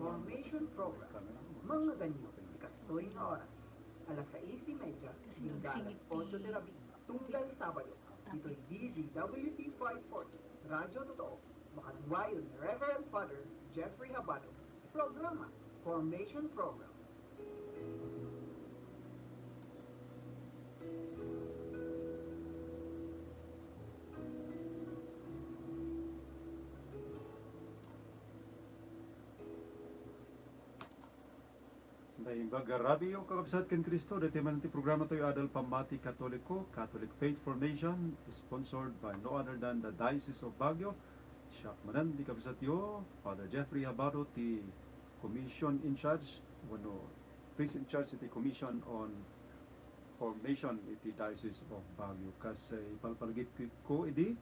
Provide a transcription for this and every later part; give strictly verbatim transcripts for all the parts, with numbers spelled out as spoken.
Formation Program. Mangngeganyo ti kastoy nga oras. Alas sais y media, hingga alas ocho ti rabii, tunggal Sabado. Ditoy D Z W T five forty, Radyo Totoo, makanwayon ni Reverend Father Jeffrey Habado. Programa, Formation Program. Naimbag a rabii, kakabsat ken Cristo, daytoy man ti programa tayo, Adal Pammati Katoliko, Catholic Faith Formation, sponsored by no other than the Diocese of Baguio. Siak manen ti kabsatyo, Father Jeffrey Habado, ti commission in charge, wenno priest in charge iti Commission on Formation iti Diocese of Baguio. Kas, eh, ipalpalagipko idi,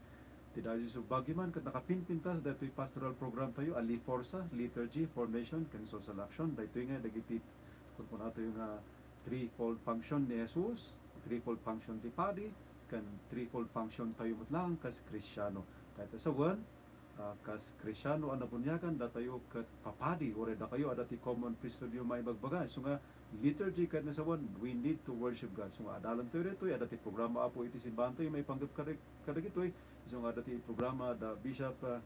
ti Diocese of Baguio man, ket nakapinpintas daytoy pastoral program tayo a Li Forsa, Liturgy, Formation, ken Social Action. Daytoy nga dagiti kunkunatayo nga threefold function ni Jesus, threefold function ti padi, ken threefold function tayo met laeng kas Kristiano. Kayat a sawen, ah, kas Kristiano a nabuniagan, datayo ket papadi, uray dakayo adda ti common priesthood yo maibagbaga. Isu nga liturgy, kayat a sawen, we need to worship God. Isu nga adalan tayo ditoy, adda ti programa Apo iti simbahan tayo, maipanggep kadag-, kadagitoy. Isu nga adda ti programa da Bishop, ah,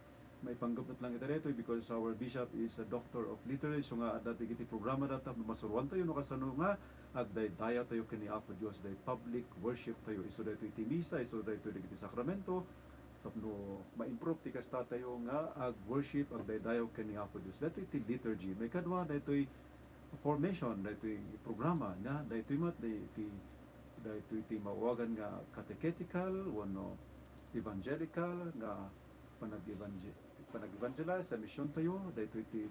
maipanggep met laeng ita daytoy because our bishop is a doctor of literature. Isu nga adda dagiti programa da tapno masuroan tayo no kasano nga agdaydayaw tayo ken ni Apo Dios, day public worship tayo. Isu daytoy iti misa, isu daytoy dagiti sakramento, tapno ma-improve ti kasta tayo nga ag-worship, agdaydayaw ken ni Apo Dios. Daytoy iti liturgy. Maikadua, daytoy formation, daytoy programa, na, daytoy met, day-, ti, daytoy ti maawagan nga catechetical, wenno evangelical, nga panag-evangel-, panag-evangelize sa mission tayo, daytoy ti,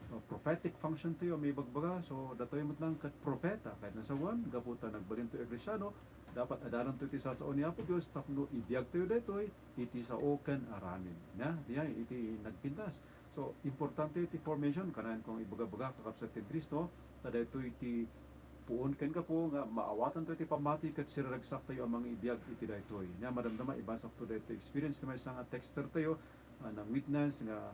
uh, prophetic function tayo, a maibagbaga. So, datayo met laeng ket propeta, kayat a sawen, gapu ta nagbalin tayo a Kristiano, dapat adalan tayo ti sasao ni Apo Dios, tapno ibiag tayo daytoy, iti sao ken aramid. Nia, diay, iti nagpintas. So, importante ti formation, kanayon kong ibaga-baga, kakabsat ken Cristo, ta daytoy ti puon ken gapu nga maawatan tayo ti pammati ket siraragsak tayo a mangibiag iti daytoy. Nia, madamdama, ibasakto daytoy experience ti maysa nga texter tayo, ah, nang-witness nga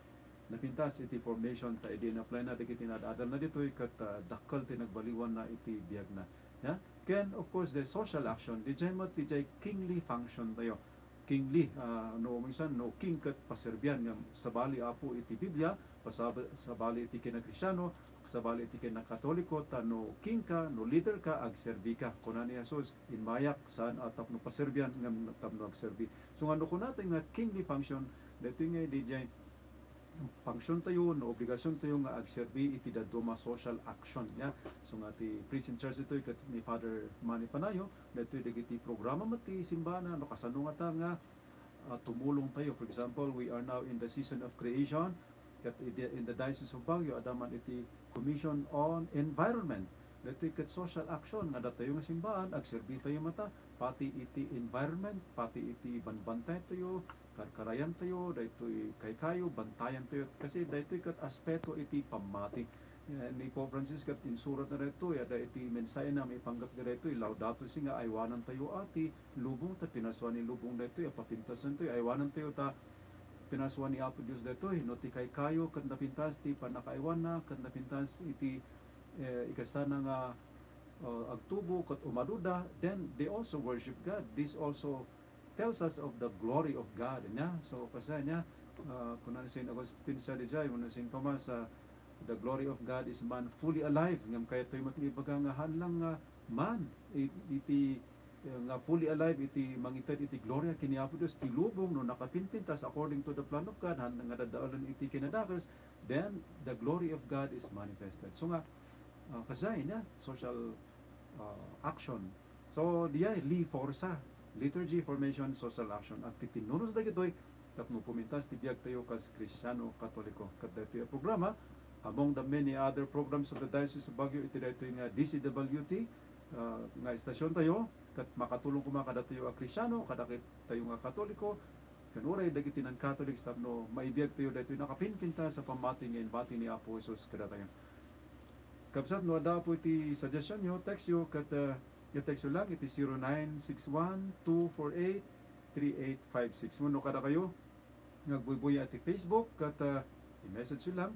napintas iti formation ta idi in-apply na dagiti naad-adalna ditoy ket, ah, dakkel ti nagbaliwanna iti biagna. Nia? Ken, of course, the social action, diay met, diay kingly function tayo. Kingly, ah, no, minsan, no, king ket paserbian nga sabali, Apo, iti Biblia, pasab-, sabali iti kinakristiano, sabali iti kinakatoliko, ta no king ka, no leader ka, agserbi ka. Kuna ni Jesus, immayak, saan a tapno paserbian, ngem tapno agserbi. So nga no kunatayo nga kingly function, daytoy nga diay function tayo, no obligasion tayo nga agserbi iti dadduma a social action, ya. So nga ti priest in charge ditoy ket ni Father Manny Panayo, daytoy dagiti programa met ti simbana, no kasano ngata nga, ah, tumulong tayo. For example, we are now in the season of creation, ket idi, in the Diocese of Baguio, adda man iti Commission on Environment. Daytoy ket social action nga datayo nga simbaan, agserbi tayo mata, pati iti environment, pati iti banbantay tayo, karkarayan tayo, daytoy kaykayo, bantayan tayo. Kasi daytoy ket aspeto iti pammati. Eh, ni Pope Francis ket insurat na daytoy, adda iti mensahena maipanggep daytoy, Laudato Si nga aywanan tayo a ti lubong, ta pinasuan ni lubong daytoy a papintasen tayo, aywanan tayo ta pinasuan ni Apo Dios daytoy. No ti kaykayo ket napintas ti pannakaaywanna, ket napintas iti, eh, ikastana nga, uh, agtubo ket umaduda, then they also worship God. This also tells us of the glory of God, nia? So, kasla, nia, uh, kuna ni Saint Augustine sa diay, kuna ni Saint Thomas, uh, "The glory of God is man fully alive." Ngem kayat tayo met nga ibaga nga haan lang nga man, it-, iti, eh, nga fully alive iti mangited iti gloria ken ni Apo Dios, ti lubong no nakapinpintas according to the plan of God, haan nga daddaelen iti kinadakes, then the glory of God is manifested. So nga, uh, kasla, nia, social, uh, action. So, diay, Li Forsa, liturgy, formation, social action. Agtitinnuros dagitoy tapno pumintas ti biag tayo kas Kristiano Katoliko. Ket daytoy a programa, among the many other programs of the Diocese of Baguio, iti daytoy nga D Z W T, ah, nga istasyon tayo, ket makatulong koma kadatayo a Kristiano, kadakitayo nga Katoliko, ken uray dagiti non-Catholics tapno maibiag tayo daytoy nakapinpintas a pammati nga inbati ni Apo Jesus kadatayo. Kabsat, no adda, Apo, iti suggestion yo, text yo, ket, ah, i-text yo lang iti zero nine six one two four eight three eight five six. Wenno kadakayo nga agbuybuya iti Facebook, ket, ah, i-message yo lang.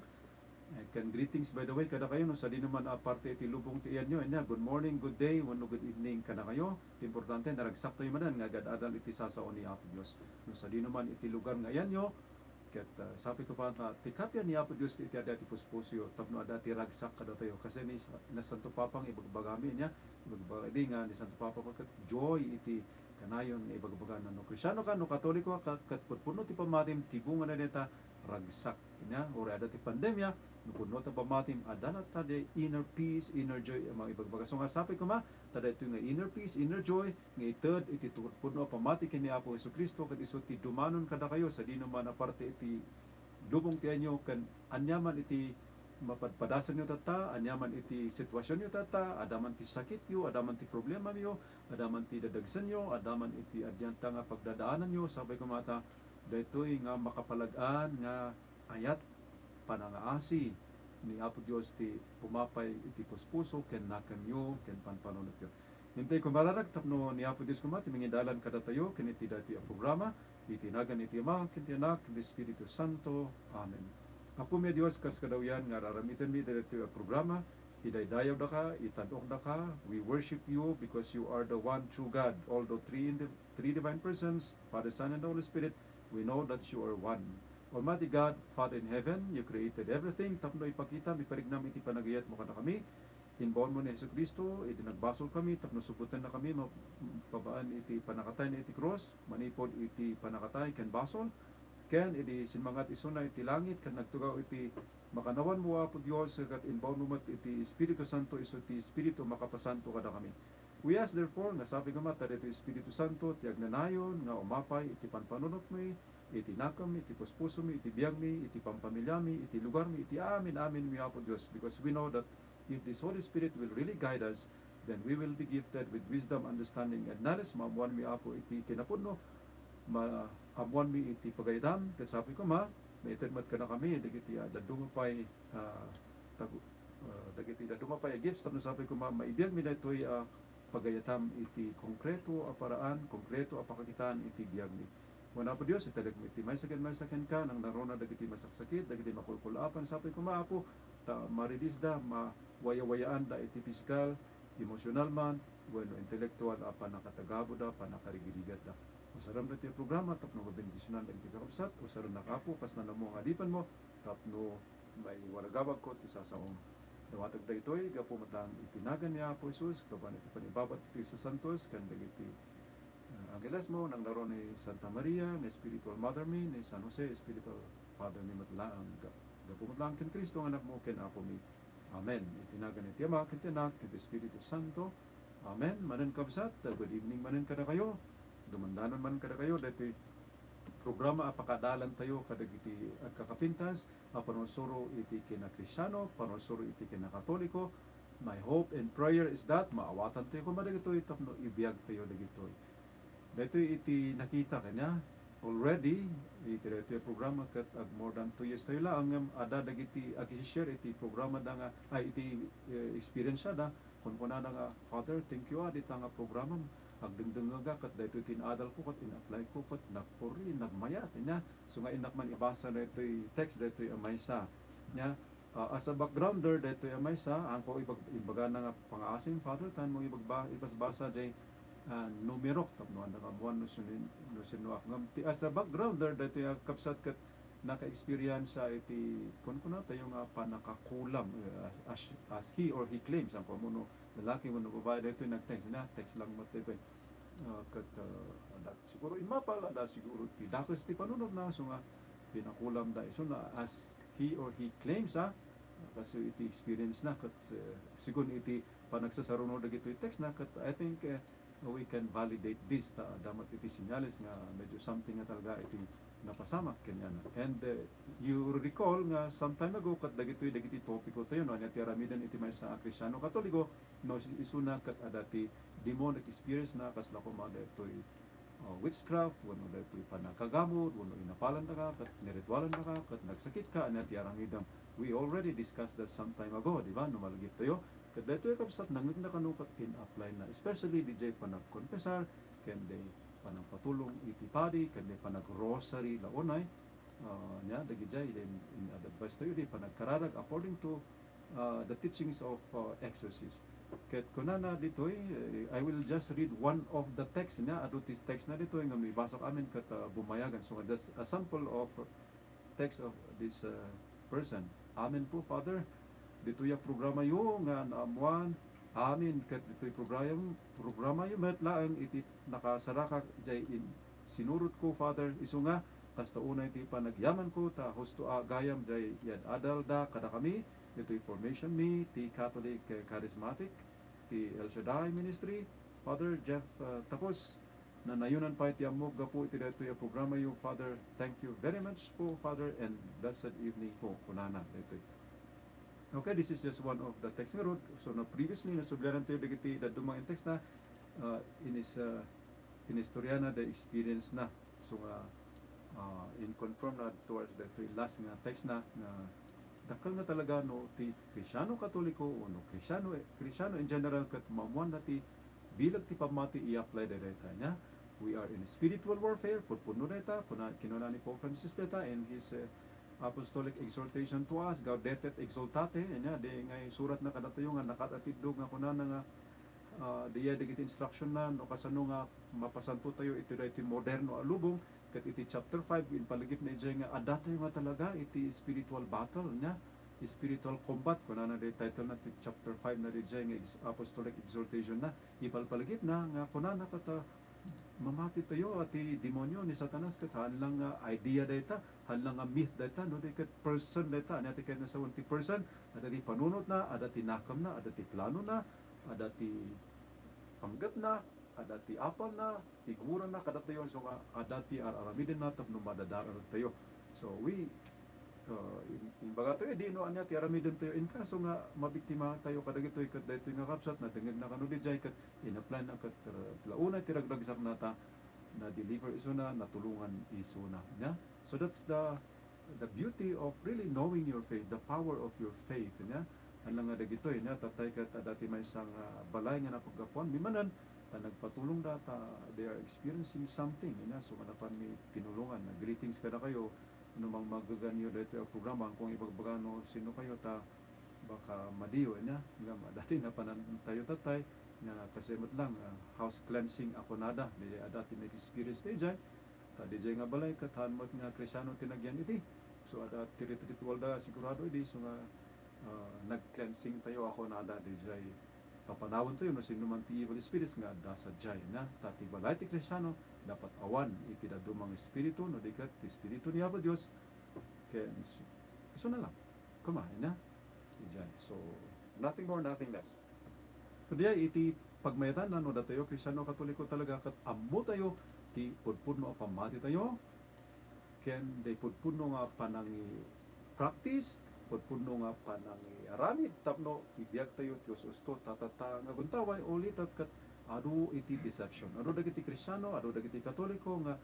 Eh, ken greetings, by the way, kadakayo, no sadino man a parte iti lubong ti iyanyo, ania, good morning, good day, wenno good evening kadakayo. Ti importante, naragsak tayo manen nga agad-adal iti sasao ni Apo Dios. No sadino man iti lugar nga iyanyo, ket, ah, sapay ko pay ta, ti kappia ni Apo Dios iti adda ti puspusoyo, tapno adda ti ragsak kadatayo. Kasi ni, na Santo Papang ibagbagami, ania, ibagbaga idi nga ni Santo Papa ko ket joy iti kanayon nga ibagbagana. No Kristiano ka, no Katoliko ka, ket pudno ti pammatim, ti bunga na dita, ragsak. Ania, uray adda ti pandemia, no pudno ta pammatim, adda na ta di inner peace, inner joy, a mangibagbaga. So nga sapay koma, ta daytoy nga inner peace, inner joy, nga ited iti tu-, pudno a pammati ken ni Apo Jesu-Cristo, ket isu ti dumanon kadakayo, sadino man a parte iti lubong ti iyanyo, ken ania man iti mapadpadasanyo tatta, ania man iti situasionyo tatta, adda man ti sakityo, adda man ti problemamyo, adda man ti dadagsenyo, adda man iti adda nga pagdadaananyo, sapay koma ta, daytoy nga makapalag-an nga ayat, panangaasi ni Apo Dios ti umapay iti puspuso ken nakemyo ken panpanunotyo. Intay ko mararag tapno ni Apo Dios koma ti mangidalan kadatayo ken iti daytoy a programa, iti nagan iti Ama, ken ti Anak, ken ti Espiritu Santo. Amen. Apo mi a Dios, kas kadawyan nga ar-aramidenmi daytoy a programa, idaydayawdaka, itad-okdaka, we worship you because you are the one true God, although three in the three divine persons, Father, Son, and the Holy Spirit, we know that you are one. Almighty God, Father in heaven, you created everything tapno ipakitam, iparignam iti panagayatmo kadakami. Imbaonmo ni Jesu-Cristo idi nagbasolkami tapno subotennakami ma-, babaen iti pannakatayna iti krus, manipud iti pannakatay ken basol, ken idi simmangat isuna iti langit ken nagtugaw iti makannawanmo, Apo Dios, ket imbaonmo met iti Espiritu Santo, isu ti Espiritu a makapasanto kadakami. We ask therefore nga sapay koma ta daytoy Espiritu Santo ti agnanayon nga umapay iti panpanunotmi, iti nakem, iti puspusomi, iti biagmi, iti pampamilyami, iti lugarmi, iti amin-aminmi, Apo Dios, because we know that if this Holy Spirit will really guide us, then we will be gifted with wisdom, understanding, and knowledge. Maammoanmi, Apo, iti kinapudno, maammoanmi iti pagayatam, ket sapay koma, maited met kadakami dagiti, ah, dadduma pay, ah, tagu-, ah, dagiti dadduma pay a gifts, tapno sapay koma, maibiagmi daytoy, ah, pagayatam iti konkreto a paraan, konkreto a pakakitaan iti biagmi. Wen Apo Dios, itedekmo iti maysa ken maysa kenka, nangnaruna dagiti masaksakit, dagiti makulkul-apan, sapay koma, Apo, ta ma-release da, mawayawayaanda iti pisikal, emosyonal man, wenno intelektual a pannakatagabuda, pannakarigrigatda. Usarem daytoy a programa tapno mabendisionan dagiti kakabsat, usarennak, Apo, kas nanammo nga adipenmo, tapno maiwaragawagko ti sasaom. Dawatag daytoy gapu met laeng iti nagan ni Apo Jesus, gapu iti panibaba ti Santos, ken dagiti, ah, angelesmo, nangnaruna ni Santa Maria, nga spiritual mother mi, ni San Jose, spiritual father mi met laeng, ga-, gapu met laeng ken Cristo nga Anakmo ken Apomi. Amen. Iti nagan iti Ama, ken ti Anak, ken ti Espiritu Santo. Amen. Manen, kabsat, good evening manen kadakayo. Dumandanon manen kadakayo daytoy programa a pakadalantayo kadagiti agkakapintas a panursuro iti kinakristiano, panursuro iti kinakatoliko. My hope and prayer is that maawatantayo koma dagitoy tapno ibiagtayo dagitoy. Daytoy iti nakita kaniak already, iti daytoy a programa ket ag more than two years tayo laeng, ngem adda dagiti agisi-share iti programa da nga, ay, iti, eh, experience da. Kunkunada nga, "Father, thank you, ah, dita nga programa. Agdengdengngeg, ah, ket daytoy ti naadal ko, ket in-apply ko, ket nagpuri, nagmayat." Ania, so nga innak man ibasa daytoy text, daytoy a maysa. Nia, ah, as a backgrounder, daytoy a maysa, haanko ibag-, imbagana nga pangaasim, Father, ta haanmo ibagba-, ibasbasa jay, ah, numerok, tapno anda nga ammoan no sino-, no sinnoak. Ngem ti as a backgrounder, daytoy a kabsat ket naka-experience iti, kunkuna tayo nga pannakakulam, eh, as, as he or he claims, haanko ammo no lalaki wenno babae daytoy nag-text, na text lang met daytoy. Ah, ket, ah, adda siguro immapal, adda siguro ti dakes ti panunotna, so nga pinakulamda isuna as he or he claims, ah, kas iti experience na, ket, eh, sigun iti panagsasaruno dagitoy text na, ket I think, eh, we can validate this, ta adda met iti senyales nga medyo something nga talaga iti napasamak kaniana. And, eh, you recall nga some time ago, ket dagitoy dagiti topiko tayo, no, ania ti aramiden iti maysa a Kristiano Katoliko, no, isuna ket adda ti demonic experience na, kasla koma daytoy, uh, witchcraft, wenno daytoy pannakagamod, wenno inapalannaka, ket niritualannaka, ket nagsakitka, ania ti aramidem. We already discussed that some time ago, di ba? No malagiptayo, ket daytoy, kabsat, nangngegna kano ket in-apply na, especially diay panagkonfesar, ken diay panagpatulong iti padi, ken diay panagrosary la unay. Ah, nia, dagijay, then, in, advice tayo, di panagkararag according to, ah, the teachings of, ah, exorcist. Ket kunana ditoy, eh, I will just read one of the text nia, adu ti text na ditoy nga maibasak amin ket, ah, bumayagan. So, just a sample of text of this, ah, person. Amen po, Father. Ditoy a programa yo nga naammuan amin ket ditoy programa, programa yo met laeng iti nakasarakak jay in-, sinurot ko, Father, isu nga kasta unay ti panagyaman ko ta husto a gayam jay yad-adal da kadakami ditoy formation mi ti Catholic, eh, Charismatic, ti El Shaddai Ministry, Father Jeff, uh, Tapos, nanayonan pay ti ammok gapu iti daytoy a programa yo, Father. Thank you very much po, Father, and blessed evening po, kunana daytoy. Okay, this is just one of the text ngarud. So, na previously, nasublianan tayo dagiti dadduma in text na, uh, inis-, uh, inistorya na the experience na. So nga, ah, in-confirm na towards daytoy last nga text na, nga dakkel nga talaga no ti Kristiano Katoliko o no Kristiano, Kristiano in general ket maammuan na ti bileg ti pammati i-apply dayta nia. We are in spiritual warfare, pudpudno dayta, kuna, kinuna ni Pope Francis dayta in his, eh, apostolic exhortation to us, Gaudete et Exsultate, nia, di nga isurat na kadatayo nga nakat-, atiddog nga kunana nga, ah, diay dagiti instruction na no kasano nga mapasanto tayo iti daytoy moderno a lubong, ket iti chapter five, impalagipna idiay nga adda tayo nga talaga iti spiritual battle nia, spiritual combat, kunana di title na ti chapter five na diay nga ex-, apostolic exhortation na, ipalpalagipna nga kunana ket, ah, mamati tayo a ti demonio ni Satanas ket haan lang nga idea dayta, haan lang nga myth dayta, no di ket person dayta, ania ti kayatna sawen ti person, adda ti panunotna, adda ti nakemna, adda ti planona, adda ti panggepna, adda ti apalna, ti gurana kadatayo, so nga adda ti ar-aramidenna tapno madadael tayo. So we, uh, im-, imbaga tayo, di no ania ti aramiden tayo in kaso nga mabiktima tayo kadagitoy ket daytoy nga kabsat, nadengngegna kano didiay ket in-apply na ket, uh, launay ti ragragsakna ta na-deliver isuna, natulongan isuna. Nia? So that's the the beauty of really knowing your faith, the power of your faith, nia? Haan lang nga dagitoy, nia? Tatay ket adda ti maysa nga balay nga napaggapuanmi manen, ta nagpatulongda, ta they are experiencing something, nia? So, napanmi tinulongan. Greetings kadakayo, no mangmagaganyo daytoy a programa, kung ibagbaga no sino kayo, ta baka madiyo, nia? Ngem adda ti napanan tayo tatay, nga kasi met lang, ah, house cleansing a kunada, di adda ti nag-experience daydiay, Ta didiay nga balay, ket haan met nga Kristiano ti nagyan idi. So, adda ti rit-, ritual da, sigurado idi. So nga, ah, nag-cleansing tayo a kunada didiay. Papanawen tayo no sino man ti evil spirits nga adda sadiay, nia. Ta ti balay ti Kristiano, dapat awan iti dadduma nga espiritu, no di ket ti Espiritu ni Apo Dios, ken isu-, isuna lang. Kuma, nia. Didiay. So, nothing more, nothing less. So, diay iti pagmayatanna no datayo Kristiano Katoliko talaga ket ammo tayo ti pudpudno a pammati tayo, ken diay pudpudno nga panangi-practice, pudpudno nga panangiaramid tapno ibiag tayo ti us-usto, ta, ta, ta nga aguntaway, ulitek ket adu iti deception. Adu dagiti Kristiano, adu dagiti Katoliko nga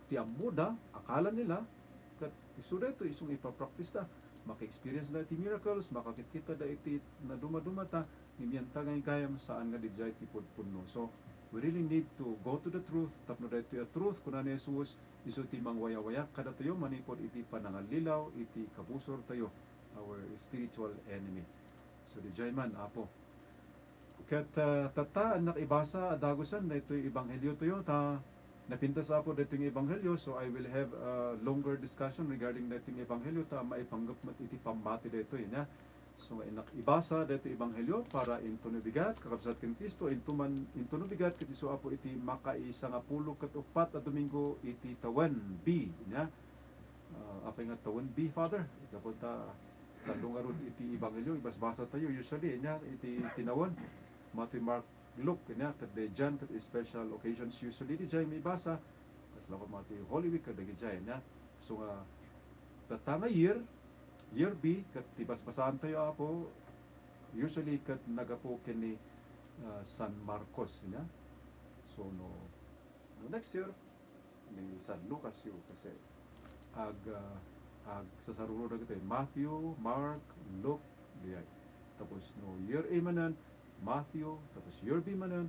ti ammoda, akala nila, ket isu daytoy isu nga ipapractice da. Maka-experience da iti miracles, makakitkitada iti nadumaduma ta, ngem yanta nga gayam, saan nga didiay ti pudpudno. So, we really need to go to the truth, tapno daytoy a truth, kuna ni Jesus, isu ti mangwayawayak kadatayo manipud iti panangallilaw iti kabusor tayo, our spiritual enemy. So, didiay man, Apo. Ket, ah, tatta, annak ibasa a dagusen daytoy ebanghelio tayo, ta napintas, Apo, daytoy nga ebanghelio, so I will have a longer discussion regarding daytoy nga ebanghelio, ta maipanggep met iti pammati daytoy, nia. So, nga innak ibasa daytoy ebanghelio para intono bigat, kakabsat ken Cristo, into man, intono bigat, ket isu, Apo, iti makaisangapulo ket uppat a Domingo iti tawen B, nia. Ah, apay nga tawen B, Father? Gapu ta tallo ngarud iti ebanghelio, ibasbasa tayo usually, nia, iti tinawen. Matthew, Mark, Luke, nia, ket diay John, ket special occasions usually diay maibasa. Kasla ko Matthew, Holy Week, ket dagidiay, nia. So nga, tatta nga year, year B, ket ti basbasaan tayo, Apo, usually ket nagapu ken ni, ah, San Marcos, nia. So, no, no next year, ni San Lucas yo, kasi ag-, ah, agsasaruro dagitoy Matthew, Mark, Luke, diay. Tapos no year A manen, Matthew, tapos year B manen,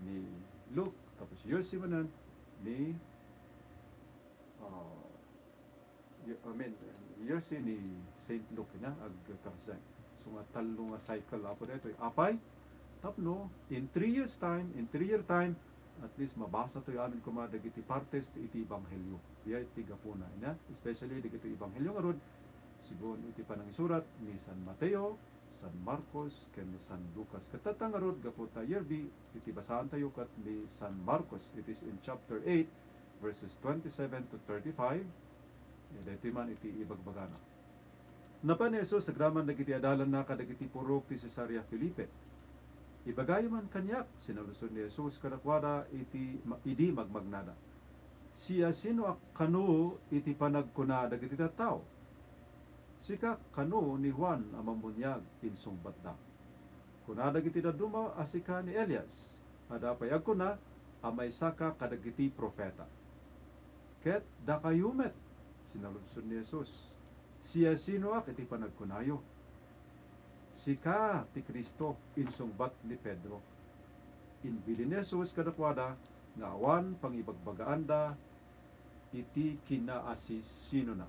ni Luke, tapos year C manen, ni, ah, y-, I mean, years ni Saint Luke na agkarasay. So nga tallo nga cycle, Apo, daytoy. Apay, tapno in three years time, in three year time, at least mabasa toy amin koma dagiti partes ti iti ebanghelio. Biya iti gapuna, ina, especially dagiti ebanghelio ngarud, sigun iti panangisurat ni San Mateo, San Marcos, ken ni San Lucas. Ket tatta ngarud, gapu ta year B, iti basaantayo ket ni San Marcos. It is in chapter eight, verses twenty-seven to thirty-five. Eh, daytoy man iti ibagbagana. Napan ni Jesus agraman dagiti adalanna kadagiti purok ti Cesarea Felipe. "Ibagayo man kaniak," sinaludsod ni Jesus kadakuada iti ma-, idi magmagnada. "Siasinoak kano iti panagkuna dagiti tattao? Sika kano ni Juan a Mammuniag?" insungbatda. "Kuna dagiti dadduma a sika ni Elias, adda pay agkuna a maysaka kadagiti profeta." "Ket dakayo met," sinaludsod ni Jesus, "siasinoak iti panagkunayo?" "Sika ti Cristo," insungbat ni Pedro. Imbilin ni Jesus kadakuada nga awan pangibagbagaanda iti kinaasisinona.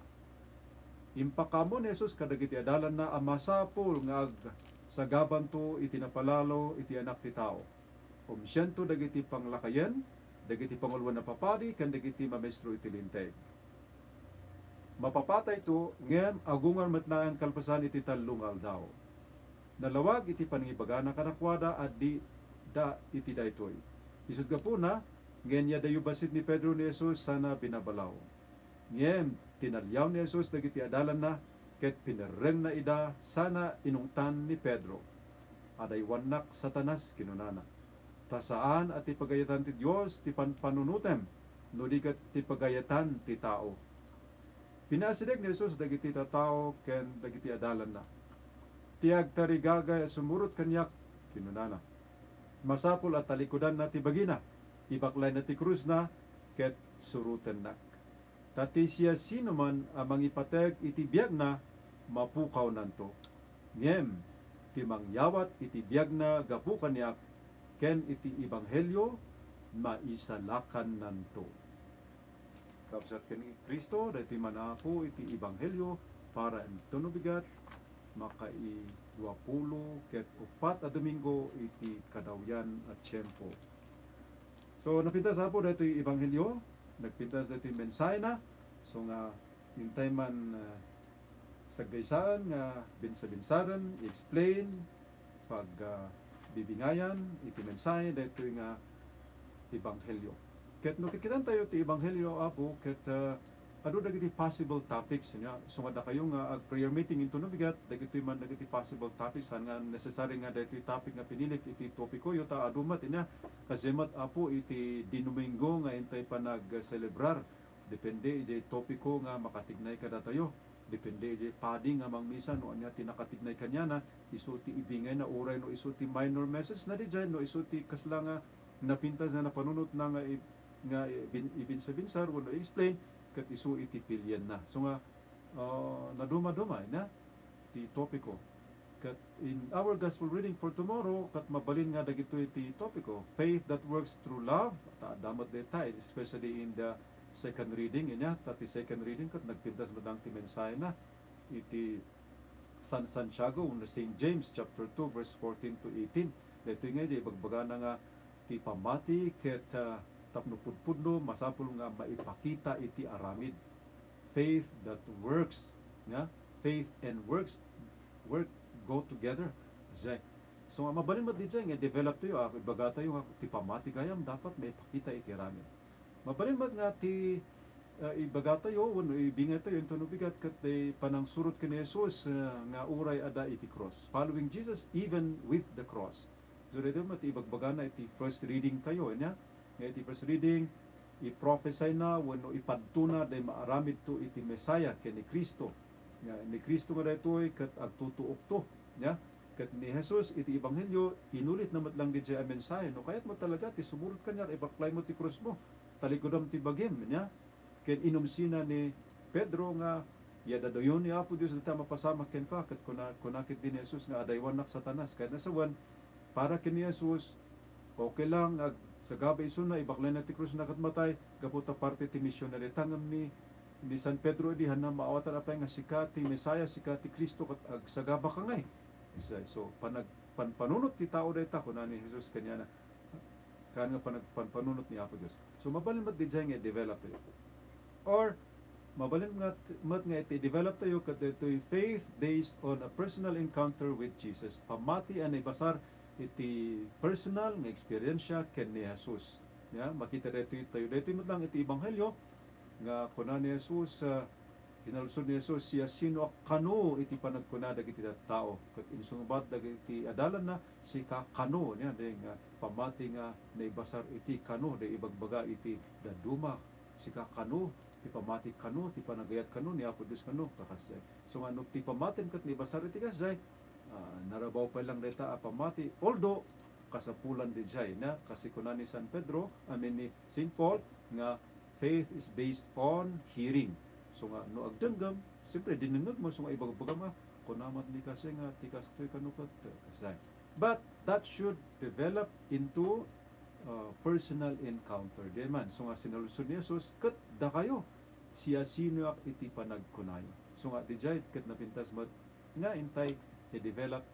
Impakaammo ni Jesus kadagiti adalanna a masapul nga agsagabanto iti napalalo iti Anak ti Tao. Umsianto dagiti panglakayen, dagiti panguloen a papadi, ken dagiti mamaestro iti Linteg. Mapapatayto, ngem agungar met laeng kalpasan iti tallo nga aldaw. Nalawag iti panangibagana kadakuada a dida iti daytoy. Isut' gapuna, ngeniadayo bassit ni Pedro ni Jesus sana binabalaw. Ngem tinaliaw ni Jesus dagiti adalanna ket pinerrengna ida sana inungtan ni Pedro. "Adaywannak, Satanas," kinunana, "ta saan a ti pagayatan ti Dios ti panpanunotem, no di ket ti pagayatan ti tao." Pinaasideg ni Jesus dagiti tattao ken dagiti adalanna. "Ti agtarigagay a sumurot kaniak," kinunana, "masapul a talikudanna ti bagina, ibaklayna ti krusna, ket surotennak. Ta ti siasinoman a mangipateg iti biagna, mapukawnanto. Ngem ti mangyawat iti biagna gapu kaniak ken iti ebanghelio, maisalakannanto." Kabsat ken ni Cristo, daytoy manapo iti ebanghelio para intono bigat, makaiduapulo ket uppat a Domingo iti kadawyan a tiempo. So, napintas, Apo, daytoy ebanghelio, nagpintas daytoy mensahena. So nga, intay man, ah, saggaysaan nga binsabinsaren, i-explain, pag, ah, bibingayan iti mensahe daytoy nga ebanghelio. Ket no kikkitantayo ti ebanghelio, Apo, ket, ah, adu dagiti possible topics niya. So nga dakayo nga ag-prayer meeting intono bigat, dagitoy man dagiti possible topics, saan nga necessary nga daytoy topic nga pinilik iti topikoyo, ta adu met niya. Kasi met, Apo, iti Domingo nga intay panag-celebrar, depende iti topiko nga makatignay kadatayo. Depende iti padi nga mangmisa no ania ti nakatignay kaniana, isu ti ibingayna, uray no isu ti minor message na diay, no isu ti kasla nga napintas nga napanunotna nga i-, nga ibin-, ibinsabinsar wenno i-explain, ket isu iti pilienna. So nga, ah, nadumaduma, ina, ti topiko. Ket in our gospel reading for tomorrow, ket mabalin nga dagitoy ti topiko, faith that works through love. Ta adda met dayta, especially in the second reading, ina, ta ti second reading ket nagpintas met lang ti mensahena iti San Santiago wenno Saint James chapter two, verse fourteen to eighteen. Daytoy nga ibagbagana nga ti pammati ket, ah, tapno pudpudno, masapul nga maipakita iti aramid. Faith that works, nga faith and works, work, go together. Say, so, nga mabalin met diay nga develop tayo, ah, ibagatayo nga ti pammati gayam dapat maipakita iti aramid. Mabalin met nga ti, ah, ibagatayo wenno ibingaytayo intono bigat ket ti panangsurot ken ni Jesus, ah, nga uray adda iti cross. Following Jesus even with the cross. So, daytoy met ti ibagbagana iti first reading tayo, ania? Nga iti first reading, i-prophesy na wenno ipadtona day maaramidto iti Messiah ken ni Cristo. Nga ni Cristo nga daytoy ket agtutuokto, nia? Ket ni Jesus iti ebanghelio, inulitna met lang diay a mensahe, "No kayatmo talaga ti sumurot kaniak, ibaklaymo ti krusmo, talikudam ti bagim," nia? Ken inumsina ni Pedro nga, "Adda dayon ni Apo Dios dayta a mapasamak kenka," ket kuna, kuna ketdi ni Jesus nga, "Adaywannak, Satanas." Kayatna sawen, para ken ni Jesus, okay lang nga agsagaba isuna, ibaklayna ti krusna ket matay, gapu ta parte ti misionary ta, ngem ni, ni San Pedro idi, hanna maawatan apay nga sika ti Messiah, sika ti Cristo, ket agsagabaka ngay. Say, so, panag-, panpanunot ti tao dayta, kuna ni Jesus kaniana, kaan nga panag-, panpanunot ni Apo Dios. So, mabalin met diay nga i-develop tayo. Or, mabalin nga t-, met nga iti develop tayo, ket daytoy faith based on a personal encounter with Jesus. Pammati a naibasar iti personal nga eksperyensya ken ni Jesus. Ya, makita daytoy tayo. Daytoy met lang iti Ebanghelio nga kuna ni Jesus, ah, Kinalsod ni Jesus, "Siasinoak kano?" iti panagkuna dagiti tattao. Ket insungbat dagiti adalanna, "Sika kano," niya, di nga pammati nga naibasar iti kano, di ibagbaga iti dadduma. "Sika kano, ti pammati kano, ti panagayat kano, ni Apo Dios kano," kakasdiay. So nga no ti pammatim ket naibasar iti kasdiay, ah, narabaw pay lang dayta a pammati. Although, kasapulan didiay, na, kasi kuna ni San Pedro, I mean, ni Saint Paul, nga faith is based on hearing. So nga, no agdenggem, siyempre, dinengngeg mo, so nga, ibagbagam nga, kuna met ni kasi nga, ti kastoy kano ket, eh, kasay. But that should develop into, uh, personal encounter. Di man, so nga, sinalsod ni Jesus, ket dakayo, siasinoak iti panagkunayo. So nga, didiay, ket napintas met, nga intay i-develop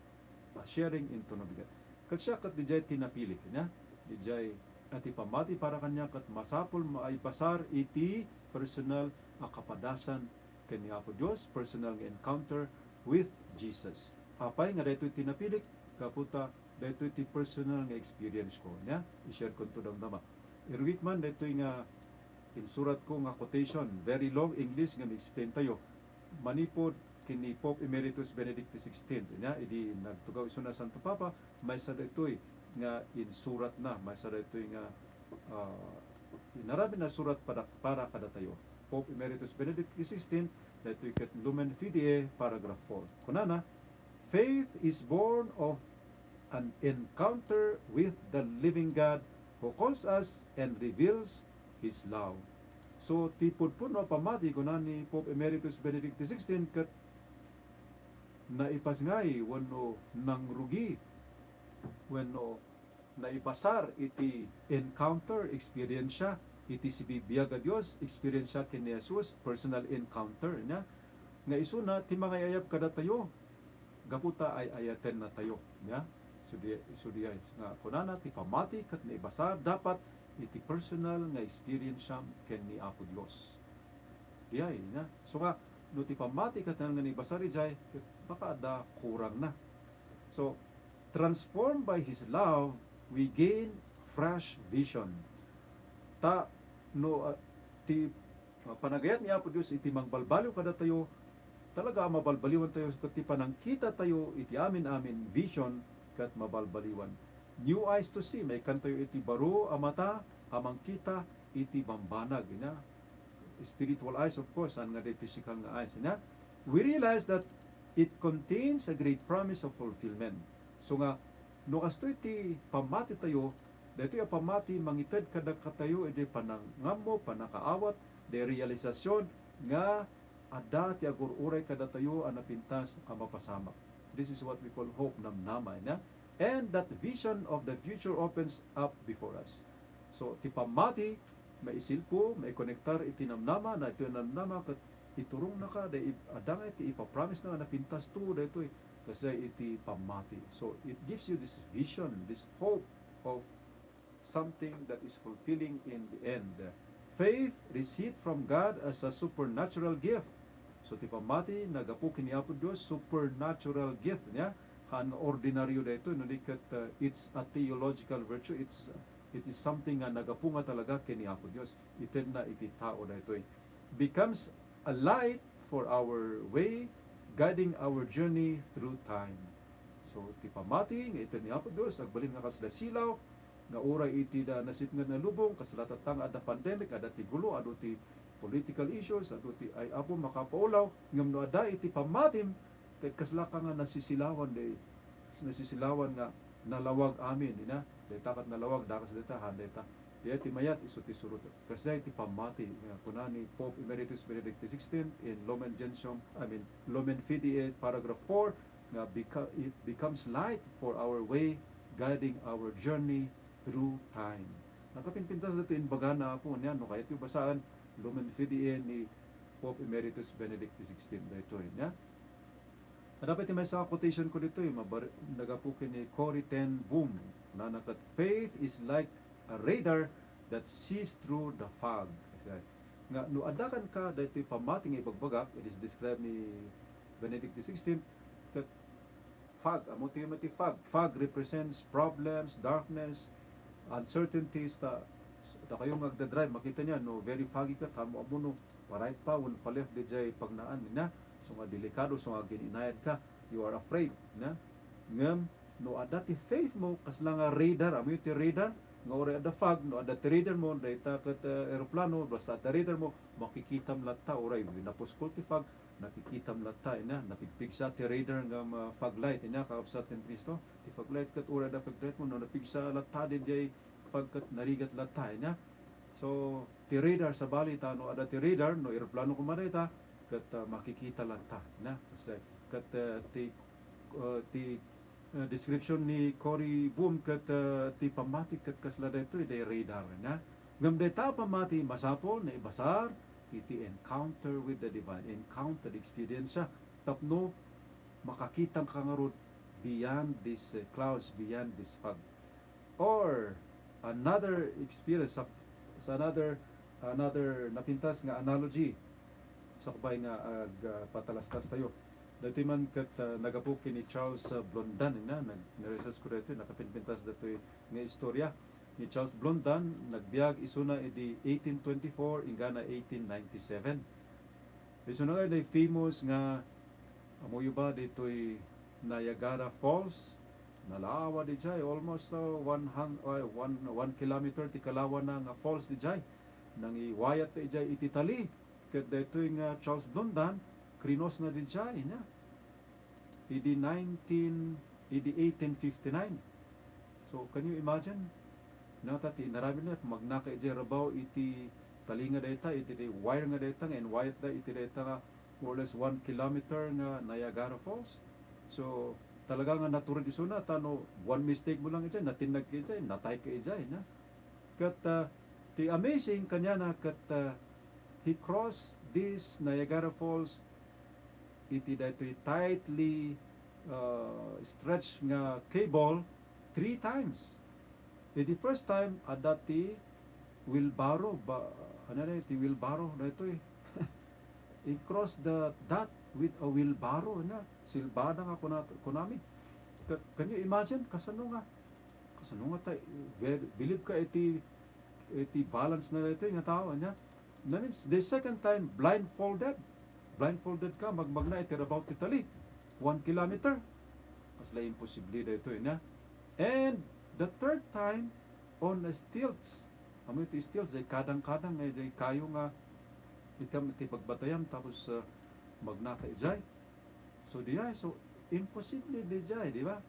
a sharing into nabigat. Ket siya ket didiay ti napilik niya, didiay a ti pammati para kaniak ket masapul maibasar iti personal a kapadasan ken ni Apo Dios, personal nga encounter with Jesus. Apay nga daytoy ti napilik? Gapu ta daytoy ti personal nga experience ko, niya, i-share ko to damdama. Irwik man daytoy nga insurat ko nga quotation, very long English nga ma-explain tayo. Manipud ken ni Pope Emeritus Benedict the sixteenth, nya, idi nagtugaw isuna Santo Papa, maysa daytoy nga insuratna, maysa daytoy nga, ah, inaramidna a surat pada, para kadatayo. Pope Emeritus Benedict the sixteenth, daytoy ket Lumen Fidei, paragraph four. Kunana, "Faith is born of an encounter with the living God who calls us and reveals His love." So, ti pudpudno a pammati, kuna ni Pope Emeritus Benedict the sixteenth, ket naipasngay wenno nangrugi wenno naibasar iti encounter, experience iti sibibiag a Dios, experience ken ni Jesus, personal encounter niya, nga isuna ti mangayayab kadatayo, gapu ta ay-ayatenna tayo, niya. Isu di-, isu diay nga kunana, ti pammati ket naibasar dapat iti personal nga experience ken ni Apo Dios. Diay, niya. So nga, no ti pammati ket nga naibasar idiay, ket baka adda kurangna. So, transformed by His love, we gain fresh vision. Ta, no, ah, ti, ah, panagayat ni Apo Dios iti mangbalbaliw kadatayo, talaga a mabalbaliwan tayo ket ti panangkita tayo iti amin-amin vision ket mabalbaliwan. New eyes to see, maikkan tayo iti baro a mata a mangkita iti bambanag, ina. Spiritual eyes, of course, saan nga di physical nga eyes, ina. We realize that it contains a great promise of fulfillment. So nga, no kastoy ti pammati tayo, daytoy a pammati mangited kadakatayo iti panangammo, panakaawat, the realization nga adda ti agur-uray kadatayo a napintas a mapasamak. This is what we call hope, namnama, ina. And that vision of the future opens up before us. So, ti pammati, maisilpo, maikonektar iti namnama, na iti namnama, ket iturongnaka, da-, adda nga iti ipapromise na nga napintas to, daytoy, kasdiay iti pammati. So, it gives you this vision, this hope of something that is fulfilling in the end. Faith received from God as a supernatural gift. So, ti pammati, nagapu ken ni Apo Dios, supernatural gift niya. Han ordinaryo daytoy, no di ket, uh, it's a theological virtue, it's, it is something nga nagapu nga talaga ken ni Apo Dios. Itedna iti tao daytoy. Becomes a light for our way, guiding our journey through time. So, ti pammati nga ited ni Apo Dios, agbalin nga kasla silaw, nga uray iti da nasipnget nga lubong, kasla tatta nga adda pandemic, adda ti gulo, adu ti political issues, adu ti ay Apo makapaulaw, ngem no adda iti pammatim, ket kasla ka nga nasisilawan, di, nasisilawan nga nalawag amin, ina, dayta ket nalawag, dakas dayta, han dayta. Diay ti mayat, isu ti surot. Kasdiay ti pammati, nga kuna ni Pope Emeritus Benedict the sixteenth in Lumen Gentium, I mean, Lumen Fidei, paragraph four, nga beca-, it becomes light for our way, guiding our journey through time. Nakapinpintas daytoy imbagana, Apo, niya, no kayatyo basaan, Lumen Fidei ni Pope Emeritus Benedict the sixteenth daytoy, nia? Adda pay ti maysa a quotation ko ditoy, mabar-, nagapu ken ni Corrie ten Boom. Kunana ket, "Faith is like a radar that sees through the fog." Nga, no adda kenka daytoy pammati nga ibagbagak, it is described ni Benedict the sixteenth, ket fog, ammo ti, ti fog. Fog represents problems, darkness, uncertainties. Ta, dakayo nga agdadrive, makita niya, no, very foggy ka, ammo, ammo, no, pa-right pa, wenno pa-left, diay pagnaan, na. So nga delikado, so nga agin-inayad ka, you are afraid, na. Ngem, no, adda ti faith mo, kasla nga radar, ammo ti radar, nga uray adda fog, no, adda ti radar mo, dayta ket, eh, eroplano, basta adda radar mo, makikitam latta, uray, napuskol ti fog, nakikitam latta, ina, napigpigsa ti radar nga ma-, fog light, ina, kakabsat ken Cristo. Ti fog light ket uray adda fog light mo, no, napigsa latta, diay fog ket narigat latta, ina. So, ti radar, sabali ta, no, adda ti radar, no, eroplano koma dayta, ket, ah, makikita latta, ina. Kasi, ket, ah, ti, ah, ti, ah, description ni Corrie Boom ket, ah, ti pammati ket kasla daytoy, diay radar, ina. Ngem dayta a pammati, masapul nga ibasar, iti encounter with the divine, encounter, experience, tapno makakitam ka ngarud beyond these, uh, clouds, beyond this fog. Or another experience, sa, sa another, another napintas nga analogy, sakbay nga ag, uh, patalastas tayo. Daytoy man ket, uh, nagapu ken ni Charles, uh, Blondin, na, nag-, niresearch ko daytoy, nakapinpintas daytoy nga istorya ni Charles Blondin, nagbiag isuna idi eighteen twenty-four inggana eighteen ninety-seven. Isuna nga diay famous nga, amoyo ba, ditoy Niagara Falls, nalawa diay, almost, uh, one hun-, uh, one, one kilometer ti kalawana nga falls diay. Nangiwayat diay iti tali, ket daytoy nga Charles Blondin, krinosna diay, na. Idi nineteen, idi eighteen fifty-nine. So, can you imagine? Nata ti inaramidna, magnaka idiay rabaw iti tali nga dayta, iti di wire nga dayta, nga inwayatda iti dayta nga more or less one kilometer nga Niagara Falls. So, talaga nga natured isuna, ta no one mistake mo lang idiay, natinnag ka idiay, natay ka idiay, na. Ket, ah, ti amazing kaniana ket, ah, he crossed this Niagara Falls iti daytoy tightly, ah, stretched nga cable three times. Iti first time, adda ti wheelbarrow, ba, ano na ti wheelbarrow daytoy? He crossed the, that with a wheelbarrow, na, silbada nga kuna-, kunami. Ka-, can you imagine? Kasano nga? Kasano nga ta-, be-, bilib ka iti, iti balance na daytoy nga tao, anya? That means, the second time, blindfolded. Blindfolded ka, magmagna iti rabaw ti tali. One kilometer. Kasla imposible daytoy, anya? And the third time, on a stilts. Amoy ti stilts, diay kadang-kadang, nga diay kayo nga ikam iti bagbatayan, tapos, uh, magnaka idiay. So, diay, so, imposible diay, di ba?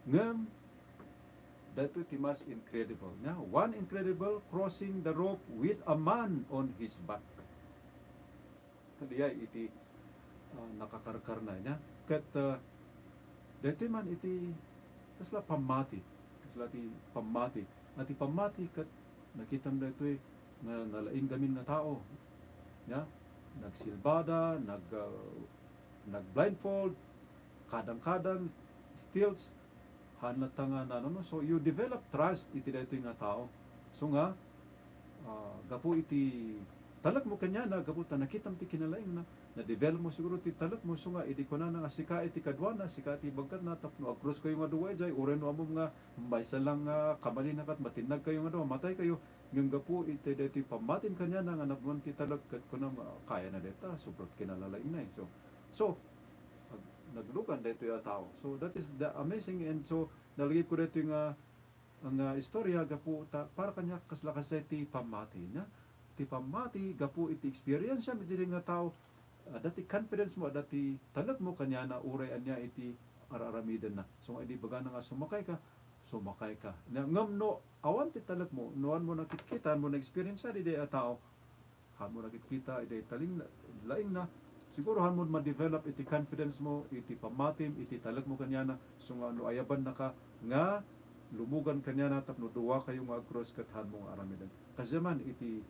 Ngem, daytoy ti mas incredible, nya? One incredible, crossing the rope with a man on his back. Diay iti, ah, nakakarkarna, nya? Ket, ah, daytoy man iti kasla pammati, kasla ti pammati. Iti pammati ket nakitam daytoy nga nalaing gamin nga tao, nya? Nagsilbada, nag, ah, nag-blindfold, kadang-kadang, stilts, haan latta nga nano, no? So, you develop trust iti daytoy nga tao. So nga, ah, gapu iti talekmo kaniana, gapu ta nakitam ti kinalaingna, na-develop mo siguro ti talekmo, so nga, idi kunana nga sika iti kaduana, sika iti bagkatna, tapno ag-cross kayo nga dua idiay, uray no ammom nga maysa lang nga kamalina ket matinnag kayo nga dua, matay kayo, ngem gapu iti daytoy pammatim kaniana nga napnuan ti talek, ket kunam, "Kayana dayta, sobrang kinalalaingna, eh." So, so, ag-, naglugan daytoy a tao. So, that is the amazing, and so, nalagipko daytoy nga, nga istorya gapu ta, para kaniak, kasla kasdiay ti pammati, na? Ti pammati, gapu iti experience mi daytoy nga tao, adda ti confidence mo, adda ti talekmo kaniana, uray ania iti ar-aramidenna. So, nga idi bagana nga sumakay ka, sumakay ka. Na, ngem no awan ti talekmo, no awan mo nakitkita, awan mo na-experience daydiay a tao, haan mo nakitkita, idiay taling-, laingna, siguro haan mo ma-develop iti confidence mo, iti pammatim, iti talekmo kaniana, so nga no ayabannaka nga lumugan kaniana tapno dua kayo nga ag-cross ket haan mo nga aramiden. Kasdiay man iti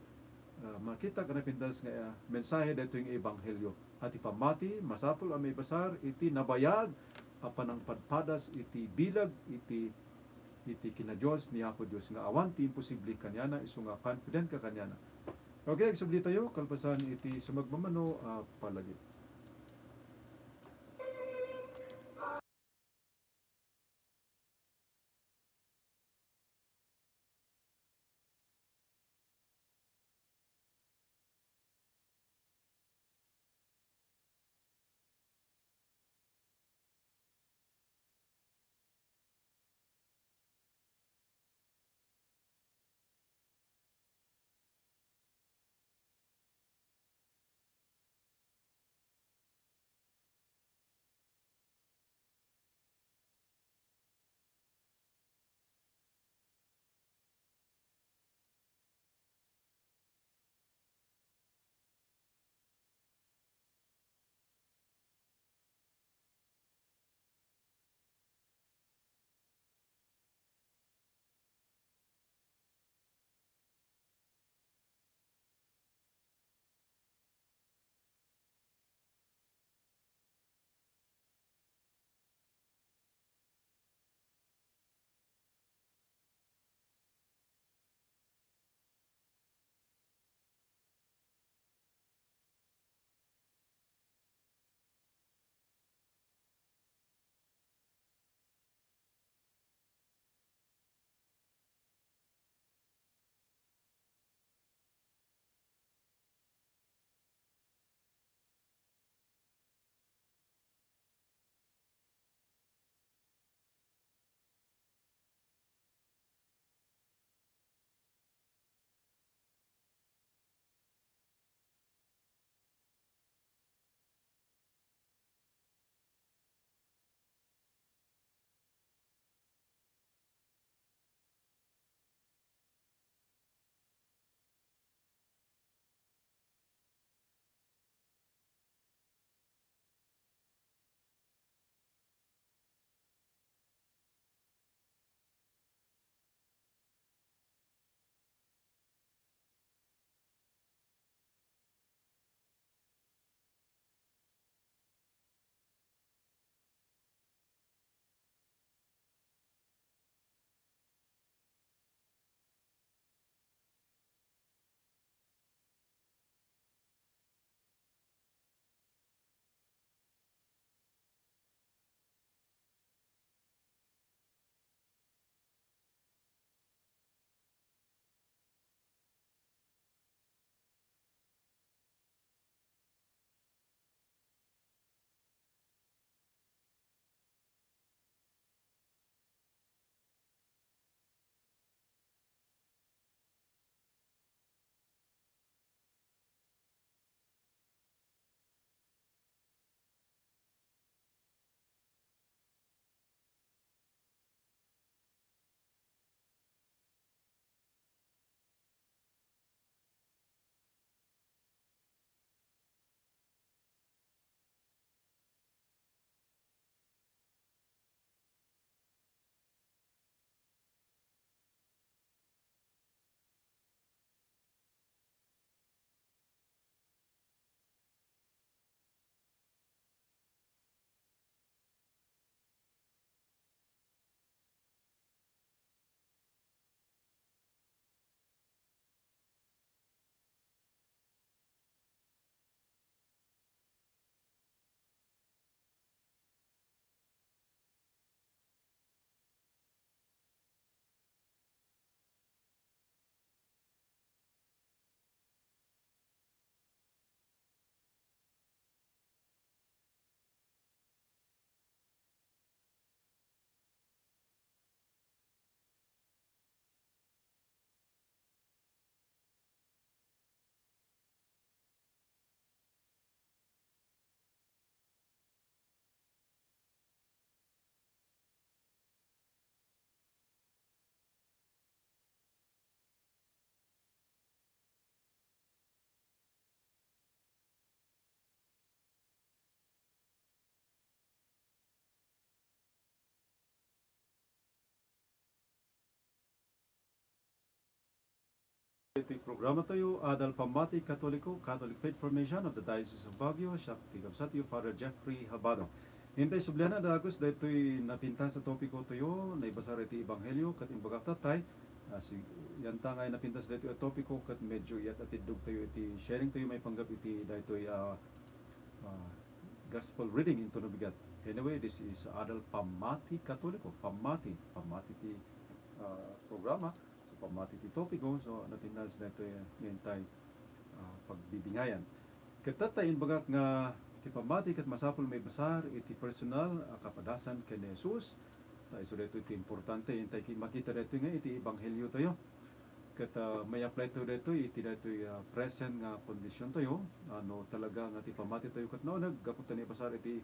ah, makita ken napintas nga, ah, mensahe daytoy nga ebanghelio. Iti pammati, masapul a maibasar iti nabayag a panangpadpadas iti bilag iti, iti kina-Dios ni Apo Dios nga awan ti imposible kaniana, isu nga confident ka kaniana. Okay, agsublitayo, kalpasan iti sumagmamano a palagip. Iti programa tayo, Adal Pammati Katoliko, Catholic Faith Formation of the Diocese of Baguio, siak ti kabsatyo, Father Jeffrey Habado. Intay subliana dagus daytoy napintas a topiko tayo, naibasar iti Ebanghelio, ket imbagak tatay, ah, si, yanta nga napintas daytoy a topiko, ket medyo iyat atiddog tayo iti sharing tayo maipanggep iti daytoy, ah, ah, gospel reading into nabigat. Anyway, this is Adal Pammati Katoliko, Pammati, Pammati ti, ah, programa. So, pammati ti topiko, so, napintas daytoy nga intay, ah, pagbibingayan. Ket tatay imbagak nga ti pammati ket masapul maibasar iti personal a kapadasan ken ni Jesus. Ta isu daytoy ti importante, intay ki-, makita daytoy nga iti ebanghelio tayo. Ket, ah, may-apply tayo daytoy iti daytoy, ah, present nga kondisyon tayo. Ah, no talaga nga ti pammati tayo ket nauneg gapu ta naibasar iti,